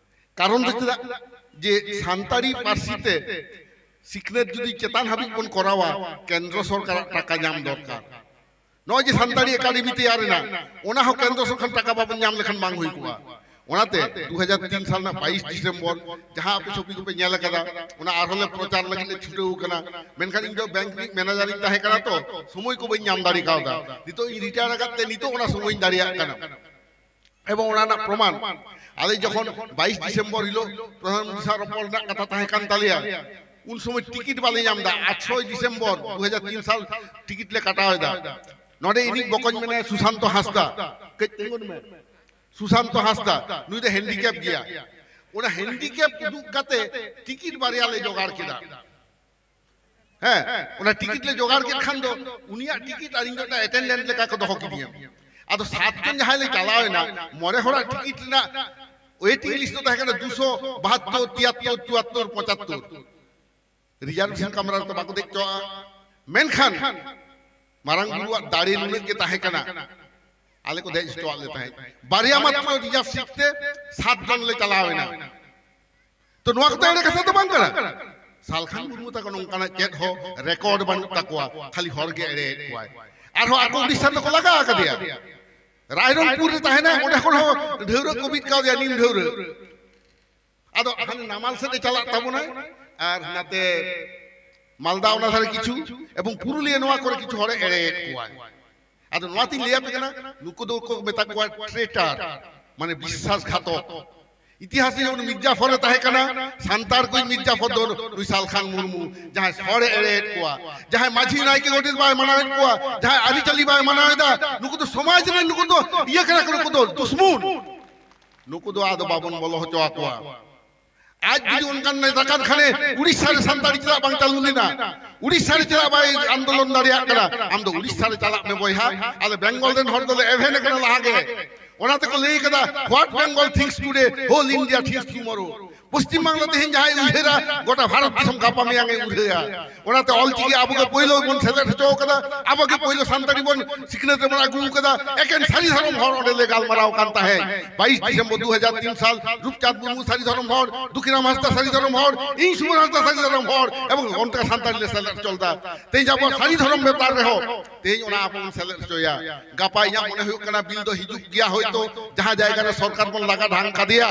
ᱠᱟᱨᱚᱱ ᱫᱚ ᱪᱮᱫᱟᱜ? ᱡᱮ ᱥᱟᱱᱛᱟᱲᱤ ᱯᱟᱹᱨᱥᱤ ᱛᱮ ᱥᱤᱠᱷᱱᱟᱹᱛ ᱡᱩᱫᱤ ᱪᱮᱛᱟᱱ ᱦᱟᱹᱵᱤᱡ ᱵᱚᱱ ᱠᱚᱨᱟᱣᱟ, ᱠᱮᱱᱫᱨᱚ ᱥᱚᱨᱠᱟᱨᱟᱜ ᱴᱟᱠᱟ ᱧᱟᱢ ᱫᱚᱨᱠᱟᱨ᱾ ᱱᱚᱜᱼᱚᱭ ᱡᱮ ᱥᱟᱱᱛᱟᱲᱤ ᱮᱠᱟᱰᱮᱢᱤ ᱛᱮᱭᱟᱨ ᱮᱱᱟ, ᱚᱱᱟ ᱦᱚᱸ ᱠᱮᱱᱫᱨᱚ ᱥᱮᱫ ᱠᱷᱚᱱ ᱴᱟᱠᱟ ᱵᱟᱵᱚᱱ ᱧᱟᱢ ᱞᱮᱠᱷᱟᱱ ᱵᱟᱝ ᱦᱩᱭ ᱠᱚᱜᱼᱟ᱾ ᱚᱱᱟᱛᱮ ᱫᱩ ᱦᱟᱡᱟᱨ ᱛᱤᱱ ᱥᱟᱞ ᱨᱮᱱᱟᱜ ᱵᱟᱭᱤᱥ ᱰᱤᱥᱮᱢᱵᱚᱨ, ᱡᱟᱦᱟᱸ ᱟᱯᱮ ᱪᱷᱚᱵᱤ ᱠᱚᱯᱮ ᱧᱮᱞ ᱟᱠᱟᱫᱟ, ᱚᱱᱟ ᱟᱨᱦᱚᱸ ᱞᱮ ᱯᱨᱚᱪᱟᱨ ᱞᱟᱹᱜᱤᱫ ᱞᱮ ᱪᱷᱩᱴᱟᱹᱣ ᱟᱠᱟᱱᱟ᱾ ᱢᱮᱱᱠᱷᱟᱱ ᱤᱧ ᱫᱚ ᱵᱮᱝᱠ ᱨᱤᱱᱤᱡ ᱢᱮᱱᱮᱡᱟᱨ ᱤᱧ ᱛᱟᱦᱮᱸ ᱠᱟᱱᱟ, ᱛᱚ ᱥᱚᱢᱚᱭ ᱠᱚ ᱵᱟᱹᱧ ᱧᱟᱢ ᱫᱟᱲᱮ ᱠᱟᱣᱫᱟ᱾ ᱱᱤᱛᱚᱜ ᱤᱧ ᱨᱤᱴᱟᱭᱟᱨ ᱟᱠᱟᱫ ᱛᱮ ᱱᱤᱛᱚᱜ ᱚᱱᱟ ᱥᱚᱢᱚᱭ ᱤᱧ ᱫᱟᱲᱮᱭᱟᱜ ᱠᱟᱱᱟ᱾ ᱮᱵᱚᱝ ᱚᱱᱟ ᱨᱮᱱᱟᱜ ᱯᱨᱚᱢᱟᱱ, ᱟᱞᱮ ᱡᱚᱠᱷᱚᱱ ᱵᱟᱭᱤᱥ ᱰᱤᱥᱮᱢᱵᱚᱨ ᱦᱤᱞᱳᱜ ᱯᱨᱚᱫᱷᱟᱱ ᱢᱚᱱᱛᱨᱤ ᱥᱟᱶ ᱨᱚᱯᱚᱲ ᱨᱮᱱᱟᱜ ᱠᱟᱛᱷᱟ ᱛᱟᱦᱮᱸ ᱠᱟᱱ ᱛᱟᱞᱮᱭᱟ, ᱩᱱ ᱥᱚᱢᱚᱭ ᱴᱤᱠᱤᱴ ᱵᱟᱞᱮ ᱧᱟᱢ ᱮᱫᱟ᱾ ᱟᱴᱷᱨᱚᱭ ᱰᱤᱥᱮᱢᱵᱚᱨ ᱫᱩ ᱦᱟᱡᱟᱨ ᱛᱤᱱ ᱥᱟᱞ ᱴᱤᱠᱤᱴ ᱞᱮ ᱠᱟᱴᱟᱣ ᱮᱫᱟ᱾ ᱱᱚᱰᱮ ᱤᱧᱤᱡ ᱵᱚᱠᱚᱧ ᱢᱮᱱᱟᱭᱟ ᱥᱩᱥᱟᱱᱛᱚ ᱦᱟᱸᱥᱫᱟ, ᱠᱟᱹᱡ ᱛᱤᱸᱜᱩᱱ ᱢᱮ᱾ ᱥᱩᱥᱟᱱᱛᱚ ᱦᱟᱸᱥᱫᱟ, ᱱᱩᱭ ᱫᱚ ᱦᱮᱱᱰᱤᱠᱮᱯ ᱜᱮᱭᱟ᱾ ᱚᱱᱟ ᱦᱮᱱᱰᱤᱠᱮᱯ ᱩᱫᱩᱜ ᱠᱟᱛᱮ ᱴᱤᱠᱤᱴ ᱵᱟᱨᱭᱟ ᱞᱮ ᱡᱚᱜᱟᱲ ᱠᱮᱫᱟ᱾ ᱦᱮᱸ, ᱚᱱᱟ ᱴᱤᱠᱤᱴ ᱞᱮ ᱡᱚᱜᱟᱲ ᱠᱮᱫ ᱠᱷᱟᱱ ᱫᱚ ᱩᱱᱤᱭᱟᱜ ᱴᱤᱠᱤᱴ ᱟᱨ ᱤᱧ ᱫᱚ ᱢᱤᱫᱴᱟᱝ ᱮᱴᱮᱱᱰᱮᱱᱴ ᱞᱮᱠᱟ ᱠᱚ ᱫᱚᱦᱚ ᱠᱤᱫᱤᱧᱟ᱾ ᱟᱫᱚ ᱥᱟᱛ ᱡᱚᱱ ᱡᱟᱦᱟᱸᱭ ᱞᱮ ᱪᱟᱞᱟᱣ ᱮᱱᱟ, ᱢᱚᱬᱮ ᱦᱚᱲᱟᱜ ᱴᱤᱠᱤᱴ ᱨᱮᱱᱟᱜ ᱳᱭᱮᱴᱤᱝ ᱞᱤᱥᱴ ᱫᱚ ᱛᱟᱦᱮᱸ ᱠᱟᱱᱟ ᱫᱩᱥᱚ ᱵᱟᱦᱟᱛᱛᱳᱨ, ᱛᱤᱭᱟᱛᱛᱳᱨ, ᱪᱩᱣᱟᱛᱛᱳᱨ, ᱯᱚᱸᱪᱟᱛᱛᱳᱨ᱾ ᱨᱤᱡᱟᱨᱵᱷᱮᱥᱚᱱ ᱠᱟᱢᱨᱟ ᱨᱮᱫᱚ ᱵᱟᱠᱚ ᱫᱮᱡ ᱦᱚᱪᱚᱣᱟᱜᱼᱟ᱾ ᱢᱮᱱᱠᱷᱟᱱ ᱢᱟᱨᱟᱝ ᱵᱩᱨᱩᱣᱟᱜ ᱫᱟᱲᱮ ᱱᱩᱱᱟᱹᱜ ᱜᱮ ᱛᱟᱦᱮᱸ ᱠᱟᱱᱟ, ᱟᱞᱮ ᱠᱚ ᱫᱮᱡ ᱦᱚᱪᱚᱣᱟᱜ ᱞᱮ ᱛᱟᱦᱮᱸᱫ᱾ ᱵᱟᱨᱭᱟ ᱢᱟᱛᱨᱚ ᱨᱤᱡᱟᱨᱵᱷ ᱥᱤᱴ ᱛᱮ ᱥᱟᱛ ᱡᱚᱱ ᱞᱮ ᱪᱟᱞᱟᱣ ᱮᱱᱟ᱾ ᱛᱚ ᱱᱚᱣᱟ ᱠᱚᱫᱚ ᱮᱲᱮ ᱠᱟᱛᱷᱟ ᱫᱚ ᱵᱟᱝ ᱠᱟᱱᱟ᱾ ᱥᱟᱞᱠᱷᱟᱱ ᱢᱩᱨᱢᱩ ᱛᱟᱠᱚ ᱱᱚᱝᱠᱟᱱᱟᱜ ᱪᱮᱫ ᱦᱚᱸ ᱨᱮᱠᱚᱨᱰ ᱵᱟᱹᱱᱩᱜ ᱛᱟᱠᱚᱣᱟ, ᱠᱷᱟᱹᱞᱤ ᱦᱚᱲ ᱜᱮ ᱮᱲᱮᱭᱮᱫ ᱠᱚᱣᱟᱭ᱾ ᱟᱨᱦᱚᱸ ᱟᱠᱚ ᱩᱲᱤᱥᱥᱟ ᱨᱮᱫᱚ ᱠᱚ ᱞᱟᱜᱟ ᱟᱠᱟᱫᱮᱭᱟ, ᱨᱟᱭᱨᱚᱝᱯᱩᱨ ᱨᱮ ᱛᱟᱦᱮᱱᱟᱭ, ᱚᱸᱰᱮ ᱠᱷᱚᱱ ᱦᱚᱸ ᱰᱷᱟᱹᱣᱨᱟᱹᱜ ᱠᱚ ᱵᱤᱫ ᱠᱟᱣᱫᱮᱭᱟ, ᱱᱤᱢ ᱰᱷᱟᱹᱣᱨᱟᱹᱜ᱾ ᱟᱫᱚ ᱦᱟᱱᱮ ᱱᱟᱢᱟᱞ ᱥᱮᱫ ᱮ ᱪᱟᱞᱟᱜ ᱛᱟᱵᱚᱱᱟᱭ, ᱟᱨ ᱱᱟᱛᱮ ᱢᱟᱞᱫᱟ ᱚᱱᱟ ᱫᱷᱟᱨᱮ ᱠᱤᱪᱷᱩ, ᱮᱵᱚᱝ ᱯᱩᱨᱩᱞᱤᱭᱟᱹ ᱱᱚᱣᱟ ᱠᱚᱨᱮ ᱠᱤᱪᱷᱩ ᱦᱚᱲᱮ ᱮᱲᱮᱭᱮᱫ ᱠᱚᱣᱟᱭ᱾ ᱟᱫᱚ ᱱᱚᱣᱟ ᱛᱤᱧ ᱞᱟᱹᱭ ᱟᱯᱮ ᱠᱟᱱᱟ, ᱱᱩᱠᱩ ᱫᱚᱠᱚ ᱢᱮᱛᱟ ᱠᱚᱣᱟ ᱴᱨᱮᱴᱟᱨ, ᱢᱟᱱᱮ ᱵᱤᱥᱥᱟᱥ ᱜᱷᱟᱛᱚᱠ᱾ ᱤᱛᱤᱦᱟᱥ ᱨᱮ ᱩᱱᱤ ᱢᱤᱨᱡᱟᱯᱷᱚᱨ ᱮ ᱛᱟᱦᱮᱸ ᱠᱟᱱᱟ, ᱥᱟᱱᱛᱟᱲ ᱠᱚ ᱢᱤᱨᱡᱟᱯᱷᱚᱨ ᱫᱚ ᱱᱩᱭ ᱥᱟᱞᱠᱷᱟᱱ ᱢᱩᱨᱢᱩ, ᱡᱟᱦᱟᱸᱭ ᱦᱚᱲᱮ ᱮᱲᱮᱭᱮᱫ ᱠᱚᱣᱟ, ᱡᱟᱦᱟᱸᱭ ᱢᱟᱹᱡᱷᱤ ᱱᱟᱭᱠᱮ ᱜᱚᱰᱮᱛ ᱵᱟᱭ ᱢᱟᱱᱟᱣᱮᱫ ᱠᱚᱣᱟ, ᱡᱟᱦᱟᱸᱭ ᱟᱹᱨᱤᱪᱟᱹᱞᱤ ᱵᱟᱭ ᱢᱟᱱᱟᱣ ᱮᱫᱟ, ᱱᱩᱠᱩ ᱫᱚ ᱥᱚᱢᱟᱡᱽ ᱨᱮᱱ, ᱱᱩᱠᱩ ᱫᱚ ᱤᱭᱟᱹ ᱠᱟᱱᱟ ᱠᱚ, ᱱᱩᱠᱩ ᱫᱚ ᱫᱩᱥᱢᱩᱱ᱾ ᱱᱩᱠᱩ ᱫᱚ ᱟᱫᱚ ᱵᱟᱵᱚᱱ ᱵᱚᱞᱚ ᱦᱚᱪᱚ ᱟᱠᱚᱣᱟ᱾ ᱟᱡ ᱡᱩᱫᱤ ᱚᱱᱠᱟᱱ ᱱᱮᱛᱟ ᱠᱟᱱ ᱠᱷᱟᱱᱮ ᱩᱲᱤᱥᱥᱟ ᱨᱮ ᱥᱟᱱᱛᱟᱲᱤ ᱪᱮᱫᱟᱜ ᱵᱟᱝ ᱪᱟᱹᱞᱩ ᱞᱮᱱᱟ? ᱩᱲᱤᱥᱥᱟ ᱨᱮ ᱪᱮᱫᱟᱜ ᱵᱟᱭ ᱟᱱᱫᱳᱞᱚᱱ ᱫᱟᱲᱮᱭᱟᱜ ᱠᱟᱱᱟ? ᱟᱢ ᱫᱚ ᱩᱲᱤᱥᱥᱟ ᱨᱮ ᱪᱟᱞᱟᱜ ᱢᱮ ᱵᱚᱭᱦᱟ, ᱟᱞᱮ ᱵᱮᱝᱜᱚᱞ ᱨᱮᱱ ᱦᱚᱲ ᱫᱚᱞᱮ ᱮᱵᱷᱮᱱ ᱟᱠᱟᱱᱟ ᱞᱟᱦᱟ ᱜᱮ᱾ ᱚᱱᱟ ᱛᱮᱠᱚ ᱞᱟᱹᱭ ᱠᱟᱫᱟ, "What Bengal thinks today, whole India thinks tomorrow." Paschim Bangla ᱛᱮᱦᱮᱧ ᱡᱟᱦᱟᱸᱭ ᱩᱭᱦᱟᱹᱨᱟ, ᱜᱚᱴᱟ ᱵᱷᱟᱨᱚᱛ ᱫᱤᱥᱚᱢ ᱜᱟᱯᱟ ᱢᱮᱭᱟᱝ ᱮ ᱩᱭᱦᱟᱹᱨᱟ᱾ ᱚᱱᱟᱛᱮ ᱚᱞᱪᱤᱠᱤ ᱟᱵᱚ ᱜᱮ ᱯᱳᱭᱞᱳ ᱵᱚᱱ ᱥᱮᱞᱮᱫ ᱦᱚᱪᱚ ᱠᱟᱫᱟ, ᱟᱵᱚ ᱜᱮ ᱯᱳᱭᱞᱳ ᱥᱟᱱᱛᱟᱲᱤ ᱵᱚᱱ ᱥᱤᱠᱷᱱᱟᱹᱛ ᱨᱮᱵᱚᱱ ᱟᱹᱜᱩ ᱠᱟᱫᱟ᱾ ᱮᱠᱮᱱ ᱥᱟᱹᱨᱤ ᱫᱷᱚᱨᱚᱢ ᱦᱚᱲ ᱚᱸᱰᱮ ᱞᱮ ᱜᱟᱞᱢᱟᱨᱟᱣ ᱠᱟᱱ ᱛᱟᱦᱮᱸᱫ᱾ ᱵᱟᱭᱤᱥ ᱰᱤᱥᱮᱢᱵᱚᱨ ᱫᱩ ᱦᱟᱡᱟᱨ ᱛᱤᱱ ᱥᱟᱞ, ᱨᱩᱯᱪᱟᱸᱫᱽ ᱢᱩᱨᱢᱩ ᱥᱟᱹᱨᱤ ᱫᱷᱚᱨᱚᱢ ᱦᱚᱲ, ᱫᱩᱠᱷᱤᱨᱟᱢ ᱦᱟᱸᱥᱫᱟ ᱥᱟᱹᱨᱤ ᱫᱷᱚᱨᱚᱢ ᱦᱚᱲ, ᱮᱵᱚᱝ ᱚᱱᱛᱮ ᱥᱟᱱᱛᱟᱲᱤ ᱞᱮ ᱥᱮᱞᱮᱫ ᱦᱚᱪᱚ ᱞᱮᱫᱟ᱾ ᱛᱮᱦᱮᱧ ᱟᱵᱚ ᱥᱟᱹᱨᱤ ᱫᱷᱚᱨᱚᱢ ᱵᱮᱯᱟᱨ ᱨᱮᱦᱚᱸ ᱛᱮᱦᱮᱧ ᱚᱱᱟ ᱟᱵᱚ ᱵᱚᱱ ᱥᱮᱞᱮᱫ ᱦᱚᱪᱚᱭᱟ᱾ ᱜᱟᱯᱟ ᱤᱧᱟᱹᱜ ᱢᱚᱱᱮ ᱦᱩᱭᱩᱜ ᱠᱟᱱᱟ ᱵᱤᱞ ᱫᱚ ᱦᱤᱡᱩᱜ ᱜᱮᱭᱟ ᱦᱚᱭᱛᱳ, ᱡᱟᱦᱟᱸ ᱡᱟᱭᱜᱟ ᱨᱮ ᱥᱚᱨᱠᱟᱨ ᱵᱚᱱ ᱞᱟᱜᱟ ᱰᱷᱟᱝ ᱠᱟᱫᱮᱭᱟ,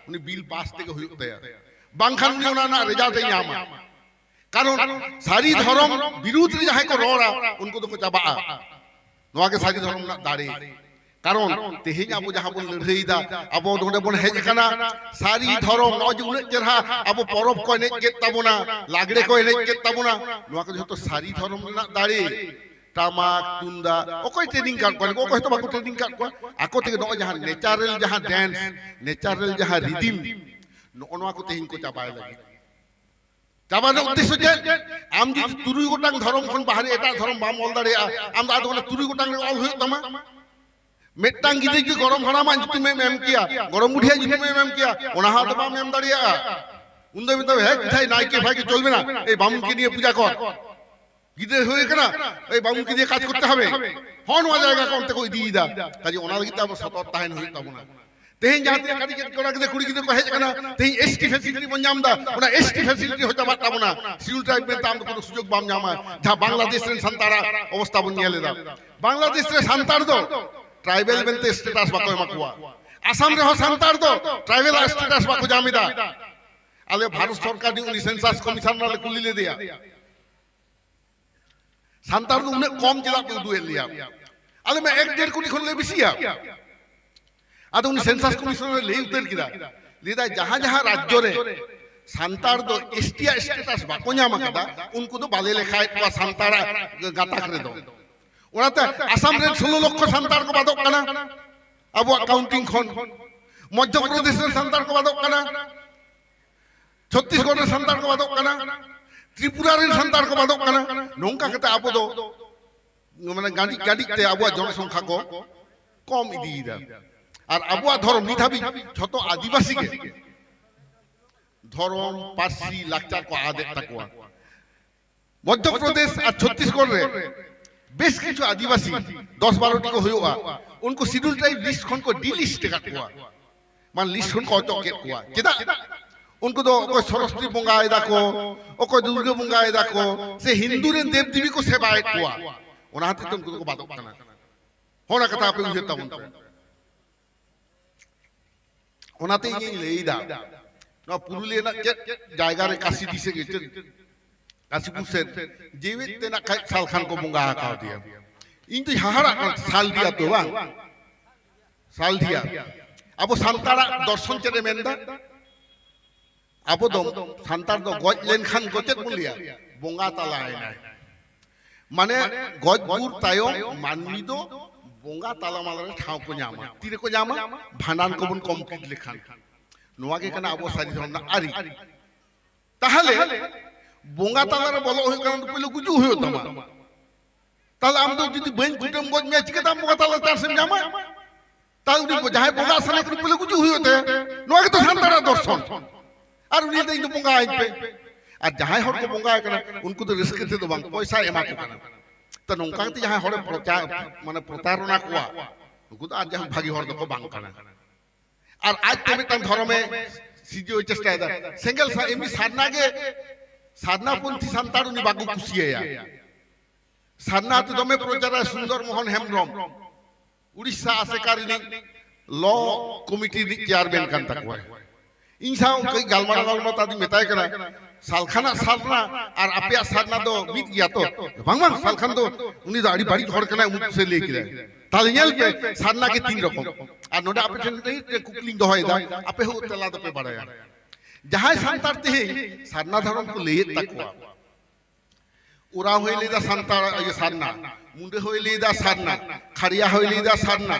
ᱩᱱᱤ ᱵᱤᱞ ᱯᱟᱥ ᱛᱮᱜᱮ ᱦᱩᱭᱩᱜ ᱛᱟᱭᱟ, ᱵᱟᱝᱠᱷᱟᱱ ᱩᱱᱤ ᱚᱱᱟ ᱨᱮᱱᱟᱜ ᱨᱮᱡᱟᱞᱴ ᱮ ᱧᱟᱢᱟ᱾ ᱠᱟᱨᱚᱱ ᱥᱟᱹᱨᱤ ᱫᱷᱚᱨᱚᱢ ᱵᱤᱨᱩᱫᱷ ᱨᱮ ᱡᱟᱦᱟᱸᱭ ᱠᱚ ᱨᱚᱲᱟ, ᱩᱱᱠᱩ ᱫᱚᱠᱚ ᱪᱟᱵᱟᱜᱼᱟ᱾ ᱱᱚᱣᱟ ᱜᱮ ᱥᱟᱹᱨᱤ ᱫᱷᱚᱨᱚᱢ ᱨᱮᱱᱟᱜ ᱫᱟᱲᱮ᱾ ᱠᱟᱨᱚᱱ ᱛᱮᱦᱮᱧ ᱟᱵᱚ ᱡᱟᱦᱟᱸ ᱵᱚᱱ ᱞᱟᱹᱲᱦᱟᱹᱭᱮᱫᱟ, ᱟᱵᱚ ᱱᱚᱰᱮ ᱵᱚᱱ ᱦᱮᱡ ᱟᱠᱟᱱᱟ ᱥᱟᱹᱨᱤ ᱫᱷᱚᱨᱚᱢ, ᱱᱚᱜᱼᱚᱭ ᱡᱮ ᱩᱱᱟᱹᱜ ᱪᱮᱨᱦᱟ ᱟᱵᱚ ᱯᱚᱨᱚᱵᱽ ᱠᱚ ᱮᱱᱮᱡ ᱠᱮᱫ ᱛᱟᱵᱚᱱᱟ, ᱞᱟᱜᱽᱲᱮ ᱠᱚ ᱮᱱᱮᱡ ᱠᱮᱫ ᱛᱟᱵᱚᱱᱟ, ᱱᱚᱣᱟ ᱠᱚ ᱡᱷᱚᱛᱚ ᱥᱟᱹᱨᱤ ᱫᱷᱚᱨᱚᱢ ᱨᱮᱱᱟᱜ ᱫᱟᱲᱮ᱾ ᱴᱟᱢᱟᱠ ᱛᱩᱢᱫᱟᱜ ᱚᱠᱚᱭ ᱴᱨᱮᱱᱤᱝ ᱠᱟᱫ ᱠᱚᱣᱟ? ᱚᱠᱚᱭ ᱦᱚᱸᱛᱚ ᱵᱟᱠᱚ ᱴᱨᱮᱱᱤᱝ ᱠᱟᱫ ᱠᱚᱣᱟ᱾ ᱟᱠᱚ ᱛᱮᱜᱮ ᱱᱚᱜᱼᱚᱭ ᱡᱟᱦᱟᱸ ᱱᱮᱪᱟᱨᱟᱞ ᱡᱟᱦᱟᱸ ᱰᱮᱱᱥ, ᱱᱮᱪᱟᱨᱟᱞ ᱡᱟᱦᱟᱸ ᱨᱤᱫᱤᱢ, ᱱᱚᱜᱼᱚ ᱱᱚᱣᱟ ᱠᱚ ᱛᱮᱦᱮᱧ ᱠᱚ ᱪᱟᱵᱟᱭ ᱞᱟᱹᱜᱤᱫ᱾ ᱪᱟᱵᱟ ᱨᱮᱱᱟᱜ ᱩᱫᱽᱫᱮᱥᱥᱚ ᱪᱮᱫ? ᱟᱢ ᱡᱩᱫᱤ ᱛᱩᱨᱩᱭ ᱜᱚᱴᱟᱝ ᱫᱷᱚᱨᱚᱢ ᱠᱷᱚᱱ ᱵᱟᱦᱨᱮ ᱮᱴᱟᱜ ᱫᱷᱚᱨᱚᱢ ᱵᱟᱢ ᱚᱞ ᱫᱟᱲᱮᱭᱟᱜᱼᱟ, ᱟᱢ ᱫᱚ ᱟᱫᱚ ᱚᱱᱟ ᱛᱩᱨᱩᱭ ᱜᱚᱴᱟᱝ ᱨᱮ ᱚᱞ ᱦᱩᱭᱩᱜ ᱛᱟᱢᱟ᱾ ᱢᱤᱫᱴᱟᱝ ᱜᱤᱫᱽᱨᱟᱹ ᱡᱩᱫᱤ ᱜᱚᱲᱚᱢ ᱦᱟᱲᱟᱢᱟᱜ ᱧᱩᱛᱩᱢ ᱮᱢ ᱮᱢ ᱠᱮᱭᱟ, ᱜᱚᱲᱚᱢ ᱵᱩᱰᱷᱤᱭᱟᱜ ᱧᱩᱛᱩᱢ ᱮᱢ ᱮᱢ ᱠᱮᱭᱟ, ᱚᱱᱟ ᱦᱚᱸ ᱟᱫᱚ ᱵᱟᱢ ᱮᱢ ᱫᱟᱲᱮᱭᱟᱜᱼᱟ᱾ ᱩᱱᱫᱚ ᱢᱮᱛᱟᱢ, "ᱦᱮᱡ ᱵᱷᱟᱭ, ᱱᱟᱭᱠᱮ ᱵᱷᱟᱭ ᱜᱮ ᱪᱚᱞ ᱵᱮᱱᱟ, ᱮᱭ ᱵᱟᱢᱩᱱ ᱠᱮ ᱱᱤᱭᱮ ᱯᱩᱡᱟ ᱠᱚᱨ, ᱜᱤᱫᱽᱨᱟᱹ ᱦᱩᱭ ᱠᱟᱱᱟ, ᱮᱭ ᱵᱟᱢᱩᱱ ᱠᱮ ᱫᱤᱭᱮ ᱠᱟᱡᱽ ᱠᱚᱨᱛᱮ ᱦᱚᱵᱮ", ᱦᱚᱸ ᱱᱚᱣᱟ ᱡᱟᱭᱜᱟ ᱠᱚ ᱚᱱᱛᱮ ᱠᱚ ᱤᱫᱤᱭᱮᱫᱟ᱾ ᱠᱟᱡᱮ ᱚᱱᱟ ᱞᱟᱹᱜᱤᱫ ᱛᱮ ᱟᱵᱚ ᱥᱚᱛᱚᱨ ᱛᱟᱦᱮᱱ ᱦᱩᱭᱩᱜ ᱛᱟᱵᱚᱱᱟ᱾ ᱛᱮᱦᱮᱧ ᱡᱟᱦᱟᱸ ᱛᱤᱱᱟᱹᱜ ᱠᱟᱹᱴᱤᱡ ᱠᱟᱹᱴᱤᱡ ᱠᱚᱲᱟ ᱜᱤᱫᱽᱨᱟᱹ ᱠᱩᱲᱤ ᱜᱤᱫᱽᱨᱟᱹ ᱠᱚ ᱦᱮᱡ ᱟᱠᱟᱱᱟ, ᱛᱮᱦᱮᱧ ᱮᱥ ᱴᱤ ᱯᱷᱮᱥᱤᱞᱤᱴᱤ ᱵᱚᱱ ᱧᱟᱢ ᱮᱫᱟ, ᱚᱱᱟ ᱮᱥ ᱴᱤ ᱯᱷᱮᱥᱤᱞᱤᱴᱤ ᱦᱚᱸ ᱪᱟᱵᱟᱜ ᱛᱟᱵᱚᱱᱟ᱾ ᱥᱤᱰᱩᱞ ᱴᱨᱟᱭᱤᱵ ᱢᱮᱱᱛᱮ ᱟᱢ ᱫᱚ ᱠᱳᱱᱳ ᱥᱩᱡᱳᱜᱽ ᱵᱟᱢ ᱧᱟᱢᱟ᱾ ᱡᱟᱦᱟᱸ ᱵᱟᱝᱞᱟᱫᱮᱥ ᱨᱮᱱ ᱥᱟᱱᱛᱟᱲᱟᱜ ᱚᱵᱚᱥᱛᱟ ᱵᱚᱱ ᱧᱮᱞ ᱮᱫᱟ, ᱵᱟᱝᱞᱟᱫᱮᱥ ᱨᱮ ᱥᱟᱱᱛᱟᱲ ᱫᱚ ᱴᱨᱟᱭᱵᱮᱞ ᱢᱮᱱᱛᱮ ᱥᱴᱮᱴᱟᱥ ᱵᱟᱠᱚ ᱮᱢᱟ ᱠᱚᱣᱟ᱾ ᱟᱥᱟᱢ ᱨᱮᱦᱚᱸ ᱥᱟᱱᱛᱟᱲ ᱫᱚ ᱴᱨᱟᱭᱵᱮᱞ ᱥᱴᱮᱴᱟᱥ ᱵᱟᱠᱚ ᱧᱟᱢ ᱮᱫᱟ᱾ ᱟᱞᱮ ᱵᱷᱟᱨᱚᱛ ᱥᱚᱨᱠᱟᱨ ᱨᱤᱱ ᱩᱱᱤ ᱥᱮᱱᱥᱟᱥ ᱠᱚᱢᱤᱥᱚᱱᱟᱨ ᱞᱮ ᱠᱩᱞᱤ ᱞᱮᱫᱮᱭᱟ, "ᱥᱟᱱᱛᱟᱲ ᱫᱚ ᱩᱱᱟᱹᱜ ᱠᱚᱢ ᱪᱮᱫᱟᱜ ᱯᱮ ᱩᱫᱩᱜ ᱮᱫ ᱞᱮᱭᱟ? ᱟᱞᱮ ᱢᱟ ᱮᱠ ᱰᱮᱲ ᱠᱳᱴᱤ ᱠᱷᱚᱱ ᱞᱮ ᱵᱮᱥᱤᱭᱟ᱾" ᱟᱫᱚ ᱩᱱᱤ ᱥᱮᱱᱥᱟᱥ ᱠᱚᱢᱤᱥᱚᱱᱟᱨ ᱞᱟᱹᱭ ᱩᱛᱟᱹᱨ ᱠᱮᱫᱟ, ᱞᱟᱹᱭ ᱫᱟᱭ, ᱡᱟᱦᱟᱸ ᱡᱟᱦᱟᱸ ᱨᱟᱡᱽᱡᱚ ᱨᱮ ᱥᱟᱱᱛᱟᱲ ᱫᱚ ᱮᱥ ᱴᱤ ᱟᱜ ᱥᱴᱮᱴᱟᱥ ᱵᱟᱠᱚ ᱧᱟᱢ ᱟᱠᱟᱫᱟ, ᱩᱱᱠᱩ ᱫᱚ ᱵᱟᱞᱮ ᱞᱮᱠᱷᱟᱭᱮᱫ ᱠᱚᱣᱟ ᱥᱟᱱᱛᱟᱲᱟᱜ ᱜᱟᱛᱟᱠ ᱨᱮᱫᱚ᱾ ᱚᱱᱟᱛᱮ ᱟᱥᱟᱢ ᱨᱮᱱ ᱥᱳᱞᱳ ᱞᱚᱠᱠᱷᱚ ᱥᱟᱱᱛᱟᱲ ᱠᱚ ᱵᱟᱫᱚᱜ ᱠᱟᱱᱟ ᱟᱵᱚᱣᱟᱜ ᱠᱟᱣᱩᱱᱴᱤᱝ ᱠᱷᱚᱱ᱾ ᱢᱚᱫᱽᱫᱷᱚ ᱯᱨᱚᱫᱮᱥ ᱨᱮᱱ ᱥᱟᱱᱛᱟᱲ ᱠᱚ ᱵᱟᱫᱚᱜ ᱠᱟᱱᱟ, ᱪᱷᱚᱛᱛᱤᱥᱜᱚᱲ ᱨᱮᱱ ᱥᱟᱱᱛᱟᱲ ᱠᱚ ᱵᱟᱫᱚᱜ ᱠᱟᱱᱟ, ᱛᱨᱤᱯᱩᱨᱟ ᱨᱮᱱ ᱥᱟᱱᱛᱟᱲ ᱠᱚ ᱵᱟᱫᱚᱜ ᱠᱟᱱᱟ᱾ ᱱᱚᱝᱠᱟ ᱠᱟᱛᱮ ᱟᱵᱚ ᱫᱚ ᱢᱟᱱᱮ ᱜᱟᱹᱰᱤ ᱜᱟᱹᱰᱤ ᱛᱮ ᱟᱵᱚᱣᱟᱜ ᱡᱚᱱᱚᱥᱚᱝᱠᱷᱟ ᱠᱚ ᱠᱚᱢ ᱤᱫᱤᱭᱮᱫᱟ᱾ ᱟᱨ ᱟᱵᱚᱣᱟᱜ ᱫᱷᱚᱨᱚᱢ ᱱᱤᱛ ᱦᱟᱹᱵᱤᱡ ᱡᱷᱚᱛᱚ ᱟᱹᱫᱤᱵᱟᱹᱥᱤ ᱜᱮ ᱫᱷᱚᱨᱚᱢ, ᱯᱟᱹᱨᱥᱤ, ᱞᱟᱠᱪᱟᱨ ᱠᱚ ᱟᱫᱮᱫ ᱛᱟᱠᱚᱣᱟ᱾ ᱢᱚᱫᱽᱫᱷᱚ ᱯᱨᱚᱫᱮᱥ ᱟᱨ ᱪᱷᱚᱛᱛᱤᱥᱜᱚᱲ ᱨᱮ ᱵᱮᱥ ᱠᱤᱪᱷᱩ ᱟᱹᱫᱤᱵᱟᱹᱥᱤ, ᱫᱚᱥ ᱵᱟᱨᱚ ᱴᱤ ᱠᱚ ᱦᱩᱭᱩᱜᱼᱟ, ᱩᱱᱠᱩ ᱥᱤᱰᱩᱞ ᱴᱨᱟᱭᱤᱵᱽ ᱞᱤᱥᱴ ᱠᱷᱚᱱ ᱠᱚ ᱰᱤᱞᱤᱥᱴ ᱟᱠᱟᱫ ᱠᱚᱣᱟ, ᱢᱟᱱᱮ ᱞᱤᱥᱴ ᱠᱷᱚᱱ ᱠᱚ ᱚᱪᱚᱜ ᱠᱮᱫ ᱠᱚᱣᱟ᱾ ᱪᱮᱫᱟᱜ? ᱩᱱᱠᱩ ᱫᱚ ᱚᱠᱚᱭ ᱥᱚᱨᱚᱥᱚᱛᱤ ᱵᱚᱸᱜᱟᱭ ᱫᱟᱠᱚ, ᱚᱠᱚᱭ ᱫᱩᱨᱜᱟᱹ ᱵᱚᱸᱜᱟᱭ ᱫᱟᱠᱚ, ᱥᱮ ᱦᱤᱱᱫᱩ ᱨᱮᱱ ᱫᱮᱵᱽ ᱫᱮᱵᱤ ᱠᱚ ᱥᱮᱵᱟᱭᱮᱫ ᱠᱚᱣᱟ, ᱚᱱᱟ ᱦᱚᱛᱮᱡ ᱛᱮ ᱩᱱᱠᱩ ᱫᱚᱠᱚ ᱵᱟᱫᱚᱜ ᱠᱟᱱᱟ᱾ ᱦᱚᱲ ᱠᱟᱛᱷᱟ ᱟᱯᱮ ᱩᱭᱦᱟᱹᱨ ᱛᱟᱵᱚᱱ ᱯᱮ᱾ ᱚᱱᱟᱛᱮ ᱤᱧᱤᱧ ᱞᱟᱹᱭᱫᱟ, ᱱᱚᱣᱟ ᱯᱩᱨᱩᱞᱤᱭᱟᱹ ᱨᱮᱱᱟᱜ ᱪᱮᱫ ᱡᱟᱭᱜᱟ ᱨᱮ ᱠᱟᱥᱤᱰᱤ ᱥᱮ ᱪᱮᱫ, ᱠᱟᱥᱤᱯᱩᱨ ᱥᱮᱫ ᱡᱮᱣᱮᱫ ᱛᱮ ᱱᱟᱜ ᱠᱷᱟᱡ ᱥᱟᱞᱠᱷᱟᱱ ᱠᱚ ᱵᱚᱸᱜᱟ ᱟᱠᱟᱣᱫᱮᱭᱟ᱾ ᱤᱧ ᱫᱚᱧ ᱦᱟᱦᱟᱲᱟᱜ ᱠᱟᱱᱟ, ᱥᱟᱞᱰᱤ ᱟᱛᱳ ᱵᱟᱝ? ᱥᱟᱞᱰᱤᱭᱟ᱾ ᱟᱵᱚ ᱥᱟᱱᱛᱟᱲᱟᱜ ᱫᱚᱨᱥᱚᱱ ᱪᱮᱫ ᱮ ᱢᱮᱱᱫᱟ? ᱟᱵᱚ ᱫᱚ, ᱥᱟᱱᱛᱟᱲ ᱫᱚ ᱜᱚᱡ ᱞᱮᱱᱠᱷᱟᱱ ᱠᱚ ᱪᱮᱫ ᱵᱚᱱ ᱞᱟᱹᱭᱟ? ᱵᱚᱸᱜᱟ ᱛᱟᱞᱟᱭᱮᱱᱟᱭ᱾ ᱢᱟᱱᱮ ᱜᱚᱡ ᱜᱩᱨ ᱛᱟᱭᱚᱢ ᱢᱟᱹᱱᱢᱤ ᱫᱚ ᱵᱚᱸᱜᱟ ᱛᱟᱞᱟ ᱢᱟᱞᱟ ᱨᱮ ᱴᱷᱟᱶ ᱠᱚ ᱧᱟᱢᱟ᱾ ᱛᱤᱨᱮᱠᱚ ᱧᱟᱢᱟ? ᱵᱷᱟᱸᱰᱟᱱ ᱠᱚᱵᱚᱱ ᱠᱚᱢᱯᱞᱤᱴ ᱞᱮᱠᱷᱟᱱ᱾ ᱱᱚᱣᱟ ᱜᱮ ᱠᱟᱱᱟ ᱟᱵᱚ ᱥᱟᱹᱨᱤ ᱫᱷᱚᱨᱚᱢ ᱨᱮᱱᱟᱜ ᱟᱹᱨᱤ᱾ ᱛᱟᱦᱞᱮ ᱵᱚᱸᱜᱟ ᱛᱟᱞᱟ ᱨᱮ ᱵᱚᱞᱚᱜ ᱦᱩᱭᱩᱜ ᱠᱟᱱᱟ, ᱯᱳᱭᱞᱳ ᱜᱩᱡᱩᱜ ᱦᱩᱭᱩᱜ ᱛᱟᱢᱟ᱾ ᱛᱟᱦᱞᱮ ᱟᱢ ᱫᱚ ᱡᱩᱫᱤ ᱵᱟᱹᱧ ᱠᱩᱴᱟᱹᱢ ᱜᱚᱡ ᱢᱮᱭᱟ, ᱪᱤᱠᱟᱹᱛᱮ ᱟᱢ ᱵᱚᱸᱜᱟ ᱛᱟᱞᱟ ᱪᱟᱱᱥ ᱮᱢ ᱧᱟᱢᱟ? ᱛᱟᱦᱞᱮ ᱩᱱᱤ ᱡᱟᱦᱟᱸᱭ ᱵᱚᱸᱜᱟ ᱥᱟᱱᱟᱭ ᱠᱟᱱᱟ, ᱯᱳᱭᱞᱳ ᱜᱩᱡᱩᱜ ᱦᱩᱭᱩᱜ ᱛᱟᱭᱟ᱾ ᱱᱚᱣᱟ ᱜᱮᱛᱚ ᱥᱟᱱᱛᱟᱲᱟᱜ ᱫᱚᱨᱥᱚᱱ᱾ ᱟᱨ ᱩᱱᱤ ᱞᱟᱹᱭᱫᱟ, "ᱤᱧ ᱫᱚ ᱵᱚᱸᱜᱟ ᱟᱹᱧ ᱯᱮ᱾" ᱟᱨ ᱡᱟᱦᱟᱸᱭ ᱦᱚᱲ ᱠᱚ ᱵᱚᱸᱜᱟ ᱟᱭ ᱠᱟᱱᱟ, ᱩᱱᱠᱩ ᱫᱚ ᱨᱟᱹᱥᱠᱟᱹ ᱛᱮᱫᱚ ᱵᱟᱝ, ᱯᱚᱭᱥᱟᱭ ᱮᱢᱟ ᱠᱚ ᱠᱟᱱᱟ᱾ ᱛᱚ, ᱱᱚᱝᱠᱟ ᱠᱟᱛᱮ ᱡᱟᱦᱟᱸᱭ ᱦᱚᱲᱮ ᱯᱨᱚᱪᱟᱨ, ᱢᱟᱱᱮ ᱯᱨᱚᱛᱟᱨᱚᱱᱟ ᱠᱚᱣᱟ, ᱩᱱᱠᱩ ᱫᱚ ᱟᱨ ᱡᱟᱦᱟᱸ ᱵᱷᱟᱹᱜᱤ ᱦᱚᱲ ᱫᱚᱠᱚ ᱵᱟᱝ ᱠᱟᱱᱟ᱾ ᱟᱨ ᱟᱡ ᱛᱮ ᱢᱤᱫᱴᱟᱝ ᱫᱷᱚᱨᱚᱢᱮ ᱥᱤᱨᱡᱟᱹᱣ ᱪᱮᱥᱴᱟᱭᱮᱫᱟ᱾ ᱥᱮᱸᱜᱮᱞ ᱥᱟ-, ᱮᱢᱱᱤ ᱥᱟᱨᱱᱟ ᱜᱮ, ᱥᱟᱨᱱᱟ ᱯᱚᱱᱛᱷᱤ ᱥᱟᱱᱛᱟᱲ ᱩᱱᱤ ᱵᱟᱠᱚ ᱠᱩᱥᱤᱭᱟᱭᱟ᱾ ᱥᱟᱨᱱᱟ ᱟᱛᱳ ᱫᱚᱢᱮ ᱯᱨᱚᱪᱟᱨᱟ ᱥᱩᱱᱫᱚᱨ ᱢᱳᱦᱚᱱ ᱦᱮᱢᱵᱨᱚᱢ, ᱩᱲᱤᱥᱥᱟ ᱟᱥᱮᱠᱟ ᱨᱤᱱᱤᱡ ᱞᱚ ᱠᱚᱢᱤᱴᱤ ᱨᱤᱱᱤᱡ ᱪᱮᱭᱟᱨᱢᱮᱱ ᱠᱟᱱ ᱛᱟᱠᱚᱣᱟᱭ᱾ ᱤᱧ ᱥᱟᱶ ᱠᱟᱹᱡ ᱜᱟᱞᱢᱟᱨᱟᱣ ᱜᱟᱞᱢᱟᱨᱟᱣ ᱛᱮ ᱟᱫᱚᱧ ᱢᱮᱛᱟᱭ ᱠᱟᱱᱟ, "ᱥᱟᱞᱠᱷᱟᱱᱟᱜ ᱥᱟᱨᱱᱟ ᱟᱨ ᱟᱯᱮᱭᱟᱜ ᱥᱟᱨᱱᱟ ᱫᱚ ᱢᱤᱫ ᱜᱮᱭᱟ ᱛᱚ?" "ᱵᱟᱝ, ᱵᱟᱝ, ᱥᱟᱞᱠᱷᱟᱱ ᱫᱚ, ᱩᱱᱤ ᱫᱚ ᱟᱹᱰᱤ ᱵᱟᱹᱲᱤᱡ ᱦᱚᱲ ᱠᱟᱱᱟᱭ, ᱩᱢᱩᱠ ᱥᱮ ᱞᱟᱹᱭ ᱠᱮᱫᱟᱭ᱾" ᱛᱟᱦᱞᱮ ᱧᱮᱞ ᱯᱮ, ᱥᱟᱨᱱᱟ ᱜᱮ ᱛᱤᱱ ᱨᱚᱠᱚᱢ᱾ ᱟᱨ ᱱᱚᱰᱮ ᱟᱯᱮ ᱴᱷᱮᱱ ᱢᱤᱫᱴᱮᱱ ᱠᱩᱠᱞᱤᱧ ᱫᱚᱦᱚᱭᱮᱫᱟ, ᱟᱯᱮ ᱦᱚᱸ ᱛᱮᱞᱟ ᱫᱚᱯᱮ ᱵᱟᱲᱟᱭᱟ᱾ ᱡᱟᱦᱟᱸᱭ ᱥᱟᱱᱛᱟᱲ ᱛᱮᱦᱮᱧ ᱥᱟᱨᱱᱟ ᱫᱷᱚᱨᱚᱢ ᱠᱚ ᱞᱟᱹᱭᱮᱫ ᱛᱟᱠᱚᱣᱟ, ᱳᱨᱟᱣ ᱦᱚᱸᱭ ᱞᱟᱹᱭᱫᱟ ᱥᱟᱱᱛᱟᱲ, ᱤᱭᱟᱹ, ᱥᱟᱨᱱᱟ, ᱢᱩᱱᱰᱟᱹ ᱦᱚᱸᱭ ᱞᱟᱹᱭᱫᱟ ᱥᱟᱨᱱᱟ, ᱠᱷᱟᱲᱤᱭᱟ ᱦᱚᱸᱭ ᱞᱟᱹᱭᱫᱟ ᱥᱟᱨᱱᱟ᱾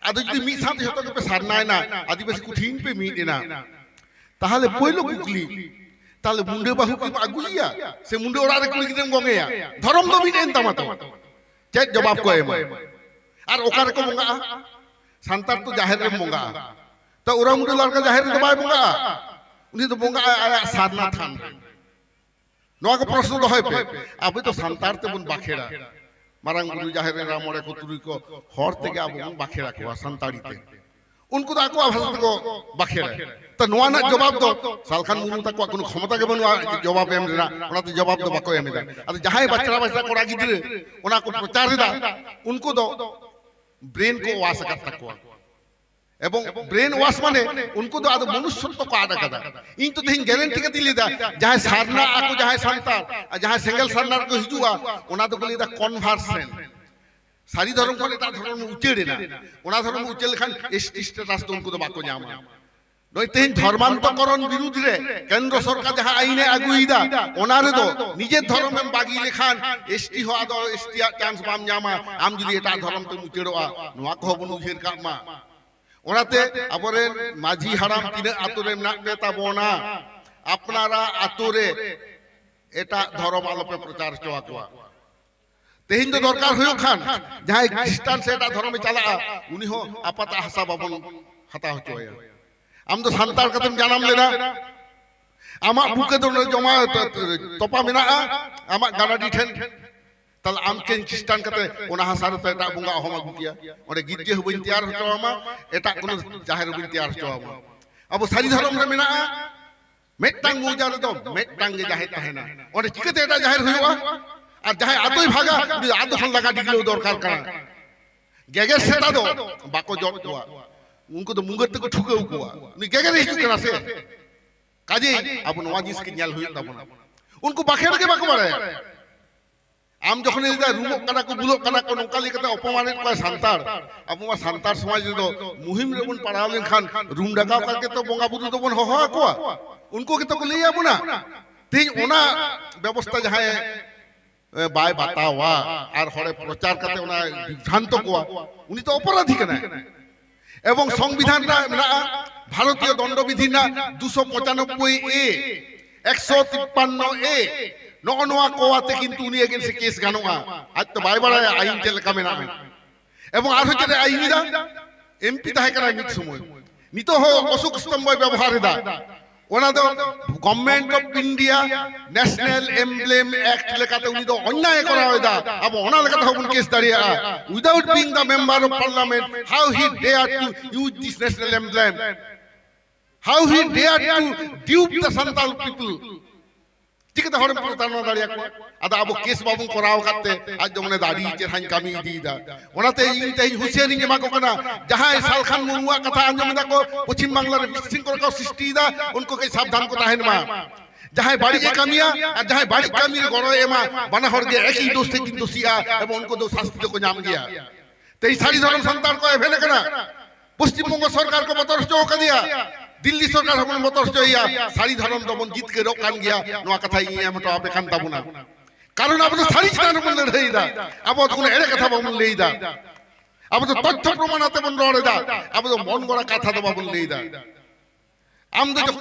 ᱟᱫᱚ ᱡᱩᱫᱤ ᱢᱤᱫ ᱥᱟᱶᱛᱮ ᱡᱷᱚᱛᱚ ᱜᱮᱯᱮ ᱥᱟᱨᱱᱟᱭᱮᱱᱟ, ᱟᱹᱫᱤᱵᱟᱹᱥᱤ ᱠᱚᱴᱷᱤᱱ ᱯᱮ ᱢᱤᱫ ᱮᱱᱟ, ᱛᱟᱦᱞᱮ ᱯᱳᱭᱞᱳ ᱠᱩᱠᱞᱤ, ᱛᱟᱦᱞᱮ ᱢᱩᱱᱰᱟᱹ ᱵᱟᱹᱦᱩ ᱠᱤᱢ ᱟᱹᱜᱩᱭᱮᱭᱟ ᱥᱮ ᱢᱩᱱᱰᱟᱹ ᱚᱲᱟᱜ ᱨᱮ ᱠᱩᱲᱤ ᱜᱤᱫᱽᱨᱟᱹᱢ ᱜᱚᱝᱮᱭᱟ? ᱫᱷᱚᱨᱚᱢ ᱫᱚ ᱢᱤᱫ ᱮᱱ ᱛᱟᱢᱟ ᱛᱚ᱾ ᱪᱮᱫ ᱡᱚᱵᱟᱵ ᱠᱚ ᱮᱢᱟ? ᱟᱨ ᱚᱠᱟ ᱨᱮᱠᱚ ᱵᱚᱸᱜᱟᱜᱼᱟ? ᱥᱟᱱᱛᱟᱲ ᱛᱚ ᱡᱟᱦᱮᱨ ᱨᱮᱢ ᱵᱚᱸᱜᱟᱜᱼᱟ᱾ ᱛᱚ ᱳᱨᱟᱣ ᱢᱩᱱᱰᱟᱹ ᱞᱟᱲᱠᱟ ᱡᱟᱦᱮᱨ ᱨᱮᱫᱚ ᱵᱟᱭ ᱵᱚᱸᱜᱟᱜᱼᱟ᱾ ᱩᱱᱤ ᱫᱚ ᱵᱚᱸᱜᱟᱜᱼᱟᱭ ᱟᱭᱟᱜ ᱥᱟᱨᱱᱟ ᱛᱷᱟᱱ ᱨᱮ᱾ ᱱᱚᱣᱟ ᱠᱚ ᱯᱨᱚᱥᱱᱚ ᱫᱚᱦᱚᱭ ᱯᱮ᱾ ᱟᱵᱚ ᱫᱚ ᱥᱟᱱᱛᱟᱲ ᱛᱮᱵᱚᱱ ᱵᱟᱠᱷᱮᱲᱟ᱾ ᱢᱟᱨᱟᱝ ᱵᱩᱨᱩ, ᱡᱟᱦᱮᱨ ᱮᱨᱟ, ᱢᱚᱬᱮ ᱠᱚ, ᱛᱩᱨᱩᱭ ᱠᱚ, ᱦᱚᱲ ᱛᱮᱜᱮ ᱟᱵᱚ ᱵᱚᱱ ᱵᱟᱠᱷᱮᱲ ᱟᱠᱚᱣᱟ ᱥᱟᱱᱛᱟᱲᱤ ᱛᱮ᱾ ᱩᱱᱠᱩ ᱫᱚ ᱟᱠᱚᱣᱟᱜ ᱵᱷᱟᱥᱟ ᱛᱮᱠᱚ ᱵᱟᱠᱷᱮᱲᱟ᱾ ᱛᱚ, ᱱᱚᱣᱟ ᱨᱮᱱᱟᱜ ᱡᱚᱵᱟᱵ ᱫᱚ ᱥᱟᱞᱠᱷᱟᱱ ᱢᱩᱨᱢᱩ ᱛᱟᱠᱚᱣᱟᱜ ᱠᱳᱱᱳ ᱠᱷᱚᱢᱚᱛᱟ ᱜᱮ ᱵᱟᱹᱱᱩᱜᱼᱟ ᱡᱚᱵᱟᱵ ᱮᱢ ᱨᱮᱱᱟᱜ, ᱚᱱᱟᱛᱮ ᱡᱚᱵᱟᱵ ᱫᱚ ᱵᱟᱠᱚ ᱮᱢ ᱮᱫᱟ᱾ ᱟᱫᱚ ᱡᱟᱦᱟᱸᱭ ᱵᱟᱪᱷᱲᱟ ᱵᱟᱪᱷᱲᱟ ᱠᱚᱲᱟ ᱜᱤᱫᱽᱨᱟᱹ ᱚᱱᱟ ᱠᱚ ᱯᱨᱚᱪᱟᱨ ᱮᱫᱟ, ᱩᱱᱠᱩ ᱫᱚ ᱵᱨᱮᱱ ᱠᱚ ᱣᱟᱥ ᱟᱠᱟᱫ ᱛᱟᱠᱚᱣᱟ᱾ ᱮᱵᱚᱝ ᱵᱨᱮᱱ ᱣᱟᱥ ᱢᱟᱱᱮ ᱩᱱᱠᱩ ᱫᱚ ᱟᱫᱚ ᱢᱚᱱᱩᱥᱥᱚᱛᱛᱚ ᱠᱚ ᱟᱫ ᱟᱠᱟᱫᱟ᱾ ᱤᱧ ᱛᱚ ᱛᱮᱦᱮᱧ ᱜᱮᱨᱮᱱᱴᱤ ᱠᱟᱛᱮᱧ ᱞᱟᱹᱭᱫᱟ, ᱡᱟᱦᱟᱸᱭ ᱥᱟᱨᱱᱟ ᱟᱠᱚ, ᱡᱟᱦᱟᱸᱭ ᱥᱟᱱᱛᱟᱲ, ᱟᱨ ᱡᱟᱦᱟᱸᱭ ᱥᱮᱸᱜᱮᱞ ᱥᱟᱨᱱᱟ ᱨᱮᱠᱚ ᱦᱤᱡᱩᱜᱼᱟ, ᱚᱱᱟ ᱫᱚᱠᱚ ᱞᱟᱹᱭᱫᱟ ᱠᱚᱱᱵᱷᱟᱨᱥᱮᱱ᱾ ᱥᱟᱹᱨᱤ ᱫᱷᱚᱨᱚᱢ ᱠᱷᱚᱱ ᱮᱴᱟᱜ ᱫᱷᱚᱨᱚᱢ ᱩᱪᱟᱹᱲ ᱮᱱᱟ, ᱚᱱᱟ ᱫᱷᱚᱨᱚᱢ ᱩᱪᱟᱹᱲ ᱞᱮᱠᱷᱟᱱ ᱮᱥᱴᱤ ᱥᱴᱮᱴᱟᱥ ᱫᱚ ᱩᱱᱠᱩ ᱫᱚ ᱵᱟᱠᱚ ᱧᱟᱢᱟ᱾ ᱱᱚᱜᱼᱚᱭ ᱛᱮᱦᱮᱧ ᱫᱷᱚᱨᱢᱟᱱᱛᱚᱠᱚᱨᱚᱱ ᱵᱤᱨᱩᱫᱷ ᱨᱮ ᱠᱮᱱᱫᱨᱚ ᱥᱚᱨᱠᱟᱨ ᱡᱟᱦᱟᱸ ᱟᱭᱤᱱᱮ ᱟᱹᱜᱩᱭᱮᱫᱟ, ᱚᱱᱟ ᱨᱮᱫᱚ ᱱᱤᱡᱮᱨ ᱫᱷᱚᱨᱚᱢ ᱮᱢ ᱵᱟᱹᱜᱤ ᱞᱮᱠᱷᱟᱱ ᱮᱥᱴᱤ ᱦᱚᱸ ᱟᱫᱚ ᱮᱥᱴᱤ ᱟᱜ ᱪᱟᱱᱥ ᱵᱟᱢ ᱧᱟᱢᱟ, ᱟᱢ ᱡᱩᱫᱤ ᱮᱴᱟᱜ ᱫᱷᱚᱨᱚᱢ ᱛᱮᱢ ᱩᱪᱟᱹᱲᱚᱜᱼᱟ᱾ ᱱᱚᱣᱟ ᱠᱚᱦᱚᱸ ᱵᱚᱱ ᱩᱭᱦᱟᱹᱨ ᱠᱟᱜ ᱢᱟ᱾ ᱚᱱᱟᱛᱮ ᱟᱵᱚᱨᱮᱱ ᱢᱟᱹᱡᱷᱤ ᱦᱟᱲᱟᱢ ᱛᱤᱱᱟᱹᱜ ᱟᱛᱳ ᱨᱮ ᱢᱮᱱᱟᱜ ᱯᱮ ᱛᱟᱵᱚᱱᱟ, ᱟᱯᱱᱟᱨᱟᱜ ᱟᱛᱳ ᱨᱮ ᱮᱴᱟᱜ ᱫᱷᱚᱨᱚᱢ ᱟᱞᱚᱯᱮ ᱯᱨᱚᱪᱟᱨ ᱦᱚᱪᱚ ᱟᱠᱚᱣᱟ᱾ ᱛᱮᱦᱮᱧ ᱫᱚ ᱫᱚᱨᱠᱟᱨ ᱦᱩᱭᱩᱜ ᱠᱷᱟᱱ ᱡᱟᱦᱟᱸᱭ ᱠᱷᱨᱤᱥᱴᱟᱱ ᱥᱮ ᱮᱴᱟᱜ ᱫᱷᱚᱨᱚᱢᱮ ᱪᱟᱞᱟᱜᱼᱟ, ᱩᱱᱤ ᱦᱚᱸ ᱟᱯᱟᱛᱟᱜ ᱦᱟᱥᱟ ᱵᱟᱵᱚᱱ ᱦᱟᱛᱟᱣ ᱦᱚᱪᱚ ᱟᱭᱟ᱾ ᱟᱢ ᱫᱚ ᱥᱟᱱᱛᱟᱲ ᱠᱟᱛᱮᱢ ᱡᱟᱱᱟᱢ ᱞᱮᱱᱟ, ᱟᱢᱟᱜ ᱵᱩᱠᱟᱹ ᱫᱚ ᱱᱚᱰᱮ ᱡᱚᱢᱟ ᱛᱚᱯᱟ ᱢᱮᱱᱟᱜᱼᱟ ᱟᱢᱟᱜ ᱜᱟᱱᱟᱰᱤ ᱴᱷᱮᱱ᱾ ᱛᱟᱦᱞᱮ ᱟᱢ ᱠᱤ ᱠᱷᱨᱤᱥᱴᱟᱱ ᱠᱟᱛᱮ ᱚᱱᱟ ᱦᱟᱥᱟ ᱨᱮ ᱮᱴᱟᱜ ᱵᱚᱸᱜᱟ ᱚᱦᱚᱢ ᱟᱹᱜᱩ ᱠᱮᱭᱟ? ᱚᱸᱰᱮ ᱜᱤᱨᱡᱟᱹ ᱦᱚᱸ ᱵᱟᱹᱧ ᱛᱮᱭᱟᱨ ᱦᱚᱪᱚ ᱟᱢᱟ, ᱮᱴᱟᱜ ᱠᱳᱱᱳ ᱡᱟᱦᱮᱨ ᱦᱚᱸ ᱵᱟᱹᱧ ᱛᱮᱭᱟᱨ ᱦᱚᱪᱚ ᱟᱢᱟ᱾ ᱟᱵᱚ ᱥᱟᱹᱨᱤ ᱫᱷᱚᱨᱚᱢ ᱨᱮ ᱢᱮᱱᱟᱜᱼᱟ, ᱢᱤᱫᱴᱟᱝ ᱢᱚᱣᱡᱟ ᱨᱮᱫᱚ ᱢᱤᱫᱴᱟᱝ ᱜᱮ ᱡᱟᱦᱮᱨ ᱛᱟᱦᱮᱱᱟ᱾ ᱚᱸᱰᱮ ᱪᱤᱠᱟᱹᱛᱮ ᱮᱴᱟᱜ ᱡᱟᱦᱮᱨ ᱦᱩᱭᱩᱜᱼᱟ? ᱟᱨ ᱡᱟᱦᱟᱸᱭ ᱟᱛᱳᱭ ᱵᱷᱟᱜᱟ, ᱩᱱᱤ ᱫᱚ ᱟᱛᱳ ᱠᱷᱚᱱ ᱞᱟᱜᱟ ᱰᱤᱜᱽᱞᱟᱹᱣ ᱫᱚᱨᱠᱟᱨ ᱠᱟᱱᱟ᱾ ᱜᱮᱜᱮᱨ ᱥᱮᱛᱟ ᱫᱚ ᱵᱟᱠᱚ ᱡᱚᱢ ᱠᱚᱣᱟ, ᱩᱱᱠᱩ ᱫᱚ ᱢᱩᱸᱜᱟᱹᱨ ᱛᱮᱠᱚ ᱴᱷᱩᱠᱟᱹᱣ ᱠᱚᱣᱟ᱾ ᱩᱱᱤ ᱜᱮᱜᱮᱨᱮ ᱦᱤᱡᱩᱜ ᱠᱟᱱᱟ ᱥᱮ᱾ ᱠᱟᱡᱮᱭ ᱟᱵᱚ ᱱᱚᱣᱟ ᱡᱤᱱᱤᱥ ᱜᱮ ᱧᱮᱞ ᱦᱩᱭᱩᱜ ᱛᱟᱵᱚᱱᱟ᱾ ᱩᱱᱠᱩ ᱵᱟᱠᱷᱮᱲ ᱜᱮ ᱵᱟᱠᱚ ᱵᱟᱲᱟᱭᱟ᱾ ᱟᱢ ᱡᱚᱠᱷᱚᱱᱮᱢ ᱞᱟᱹᱭᱫᱟ ᱨᱩᱢᱚᱜ ᱠᱟᱱᱟ ᱠᱚ, ᱵᱩᱞᱚᱜ ᱠᱟᱱᱟ ᱠᱚ, ᱱᱚᱝᱠᱟ ᱞᱟᱹᱭ ᱠᱟᱛᱮ ᱚᱯᱚᱢᱟᱱᱮᱫ ᱠᱚᱣᱟ ᱥᱟᱱᱛᱟᱲ᱾ ᱟᱵᱚ ᱢᱟ ᱥᱟᱱᱛᱟᱲ ᱥᱚᱢᱟᱡᱽ ᱨᱮᱫᱚ ᱢᱩᱦᱤᱢ ᱨᱮᱵᱚᱱ ᱯᱟᱲᱟᱣ ᱞᱮᱱᱠᱷᱟᱱ ᱨᱩᱢ ᱰᱟᱠᱟᱣ ᱠᱟᱛᱮ ᱛᱚ ᱵᱚᱸᱜᱟ ᱵᱩᱨᱩ ᱫᱚᱵᱚᱱ ᱦᱚᱦᱚ ᱟᱠᱚᱣᱟ, ᱩᱱᱠᱩ ᱜᱮᱛᱚ ᱠᱚ ᱞᱟᱹᱭ ᱟᱵᱚᱱᱟ᱾ ᱛᱮᱦᱮᱧ ᱚᱱᱟ ᱵᱮᱵᱚᱥᱛᱷᱟ ᱡᱟᱦᱟᱸᱭ, ᱮ, ᱵᱟᱭ ᱵᱟᱛᱟᱣᱟ ᱟᱨ ᱦᱚᱲᱮ ᱯᱨᱚᱪᱟᱨ ᱠᱟᱛᱮ ᱚᱱᱟ ᱵᱤᱵᱷᱨᱟᱱᱛᱚ ᱠᱚᱣᱟ, ᱩᱱᱤ ᱛᱚ ᱚᱯᱚᱨᱟᱫᱷᱤ ᱠᱟᱱᱟᱭ᱾ ᱮᱵᱚᱝ ᱥᱚᱝᱵᱤᱫᱷᱟᱱ ᱨᱮ ᱢᱮᱱᱟᱜᱼᱟ, ᱵᱷᱟᱨᱚᱛᱤᱭᱚ ᱫᱚᱱᱰᱚ ᱵᱤᱫᱷᱤ ᱨᱮᱱᱟᱜ ᱫᱩᱥᱚ ᱯᱚᱸᱪᱟᱱᱚᱵᱵᱳᱭ ᱮ, ᱮᱠᱥᱚ ᱛᱤᱯᱯᱟᱱᱱᱚ ᱮ, ᱱᱚᱜᱼᱚ ᱱᱚᱣᱟ ᱠᱚ ᱟᱛᱮ ᱠᱤᱱᱛᱩ ᱩᱱᱤ against ᱮ ᱠᱮᱥ ᱜᱟᱱᱚᱜᱼᱟ᱾ ᱟᱡ ᱛᱚ ᱵᱟᱭ ᱵᱟᱲᱟᱭᱟ ᱟᱭᱤᱱ ᱪᱮᱫ ᱞᱮᱠᱟ ᱢᱮᱱᱟᱜᱼᱟ᱾ ᱮᱵᱚᱝ ᱟᱨᱦᱚᱸ ᱪᱮᱫ ᱮ ᱟᱭᱤᱱ ᱮᱫᱟ? ᱮᱢᱯᱤ ᱛᱟᱦᱮᱸ ᱠᱟᱱᱟᱭ ᱢᱤᱫ ᱥᱚᱢᱚᱭ, ᱱᱤᱛᱚᱜ ᱦᱚᱸ ᱚᱥᱳᱠ ᱥᱛᱚᱢᱵᱷᱚᱭ ᱵᱮᱵᱚᱦᱟᱨ ᱮᱫᱟ᱾ ᱚᱱᱟ ᱫᱚ Government of India National Emblem Act ᱞᱮᱠᱟᱛᱮ ᱩᱱᱤ ᱫᱚ ᱚᱱᱱᱟᱭ ᱮ ᱠᱚᱨᱟᱣ ᱮᱫᱟ᱾ ᱟᱵᱚ ᱚᱱᱟ ᱞᱮᱠᱟᱛᱮ ᱦᱚᱸᱵᱚᱱ ᱠᱮᱥ ᱫᱟᱲᱮᱭᱟᱜᱼᱟ᱾ Without being the member of parliament, how he dare to use this national emblem? How he dare to dupe the Santal people? ᱪᱤᱠᱟᱹᱛᱮ ᱦᱚᱲᱮᱢ ᱯᱨᱚᱛᱟᱨᱚᱱᱟ ᱫᱟᱲᱮᱭᱟᱠᱚᱣᱟ? ᱟᱫᱚ ᱟᱵᱚ ᱠᱮᱥ ᱵᱟᱵᱚᱱ ᱠᱚᱨᱟᱣ ᱟᱠᱟᱫ ᱛᱮ ᱟᱡ ᱫᱚ ᱢᱚᱱᱮ ᱫᱚ ᱟᱹᱰᱤ ᱪᱮᱦᱨᱟᱧ ᱠᱟᱹᱢᱤ ᱤᱫᱤᱭᱮᱫᱟ᱾ ᱚᱱᱟᱛᱮ ᱤᱧ ᱛᱮᱦᱮᱧ ᱦᱩᱸᱥᱤᱭᱟᱨᱤᱧ ᱮᱢᱟ ᱠᱚ ᱠᱟᱱᱟ, ᱡᱟᱦᱟᱸᱭ ᱥᱟᱞᱠᱷᱟᱱ ᱢᱩᱨᱢᱩᱣᱟᱜ ᱠᱟᱛᱷᱟ ᱟᱸᱡᱚᱢ ᱮᱫᱟ ᱠᱚ, ᱯᱚᱪᱷᱤᱢ ᱵᱟᱝᱞᱟ ᱨᱮ ᱵᱤᱥᱨᱤᱝᱠᱷᱚᱞᱟ ᱠᱚ ᱥᱨᱤᱥᱴᱤᱭᱮᱫᱟ, ᱩᱱᱠᱩ ᱠᱟᱹᱡ ᱥᱟᱵᱫᱷᱟᱱ ᱠᱚ ᱛᱟᱦᱮᱱ ᱢᱟ᱾ ᱡᱟᱦᱟᱸᱭ ᱵᱟᱹᱲᱤᱡ ᱮ ᱠᱟᱹᱢᱤᱭᱟ ᱟᱨ ᱡᱟᱦᱟᱸᱭ ᱵᱟᱹᱲᱤᱡ ᱠᱟᱹᱢᱤ ᱨᱮ ᱜᱚᱲᱚᱭ ᱮᱢᱟ, ᱵᱟᱱᱟ ᱦᱚᱲ ᱜᱮ ᱮᱠᱤ ᱫᱳᱥ ᱛᱮᱠᱤᱱ ᱫᱳᱥᱤᱜᱼᱟ ᱮᱵᱚᱝ ᱩᱱᱠᱩ ᱫᱚ ᱥᱟᱥᱛᱤ ᱫᱚᱠᱚ ᱧᱟᱢ ᱜᱮᱭᱟ᱾ ᱛᱮᱦᱮᱧ ᱥᱟᱹᱨᱤ ᱫᱷᱚᱨᱚᱢ ᱥᱟᱱᱛᱟᱲ ᱠᱚ ᱮᱵᱷᱮᱱ ᱟᱠᱟᱱᱟ᱾ ᱯᱚᱥᱪᱤᱢ ᱵᱚᱝᱜᱚ ᱥᱚᱨᱠᱟᱨ ᱠᱚ ᱵᱚᱛᱚᱨ ᱦᱚᱪᱚ ᱟᱠᱟᱫᱮᱭᱟ, ᱫᱤᱞᱞᱤ ᱥᱚᱨᱠᱟᱨ ᱦᱚᱸᱵᱚᱱ ᱵᱚᱛᱚᱨ ᱦᱚᱪᱚᱭᱮᱭᱟ᱾ ᱥᱟᱹᱨᱤ ᱫᱷᱚᱨᱚᱢ ᱫᱚᱵᱚᱱ ᱡᱤᱛᱠᱟᱹᱨᱚᱜ ᱠᱟᱱ ᱜᱮᱭᱟ, ᱱᱚᱣᱟ ᱠᱟᱛᱷᱟ ᱤᱧ ᱮᱢ ᱦᱚᱴᱚ ᱟᱯᱮ ᱠᱟᱱ ᱛᱟᱵᱚᱱᱟ᱾ ᱠᱟᱨᱚᱱ ᱟᱵᱚ ᱫᱚ ᱥᱟᱹᱨᱤ ᱪᱮᱛᱟᱱ ᱨᱮᱵᱚᱱ ᱞᱟᱹᱲᱦᱟᱹᱭ ᱮᱫᱟ, ᱟᱵᱚ ᱫᱚ ᱠᱳᱱᱳ ᱮᱲᱮ ᱠᱟᱛᱷᱟ ᱵᱟᱵᱚᱱ ᱞᱟᱹᱭ ᱮᱫᱟ, ᱟᱵᱚ ᱫᱚ ᱛᱚᱛᱛᱷᱚ ᱯᱨᱚᱢᱟᱱ ᱟᱛᱮ ᱵᱚᱱ ᱨᱚᱲ ᱮᱫᱟ, ᱟᱵᱚ ᱫᱚ ᱢᱚᱱ ᱜᱚᱲᱟ ᱠᱟᱛᱷᱟ ᱫᱚ ᱵᱟᱵᱚᱱ ᱞᱟᱹᱭ ᱮᱫᱟ᱾ ᱟᱢ ᱫᱚ ᱡᱚᱠᱷᱚᱱ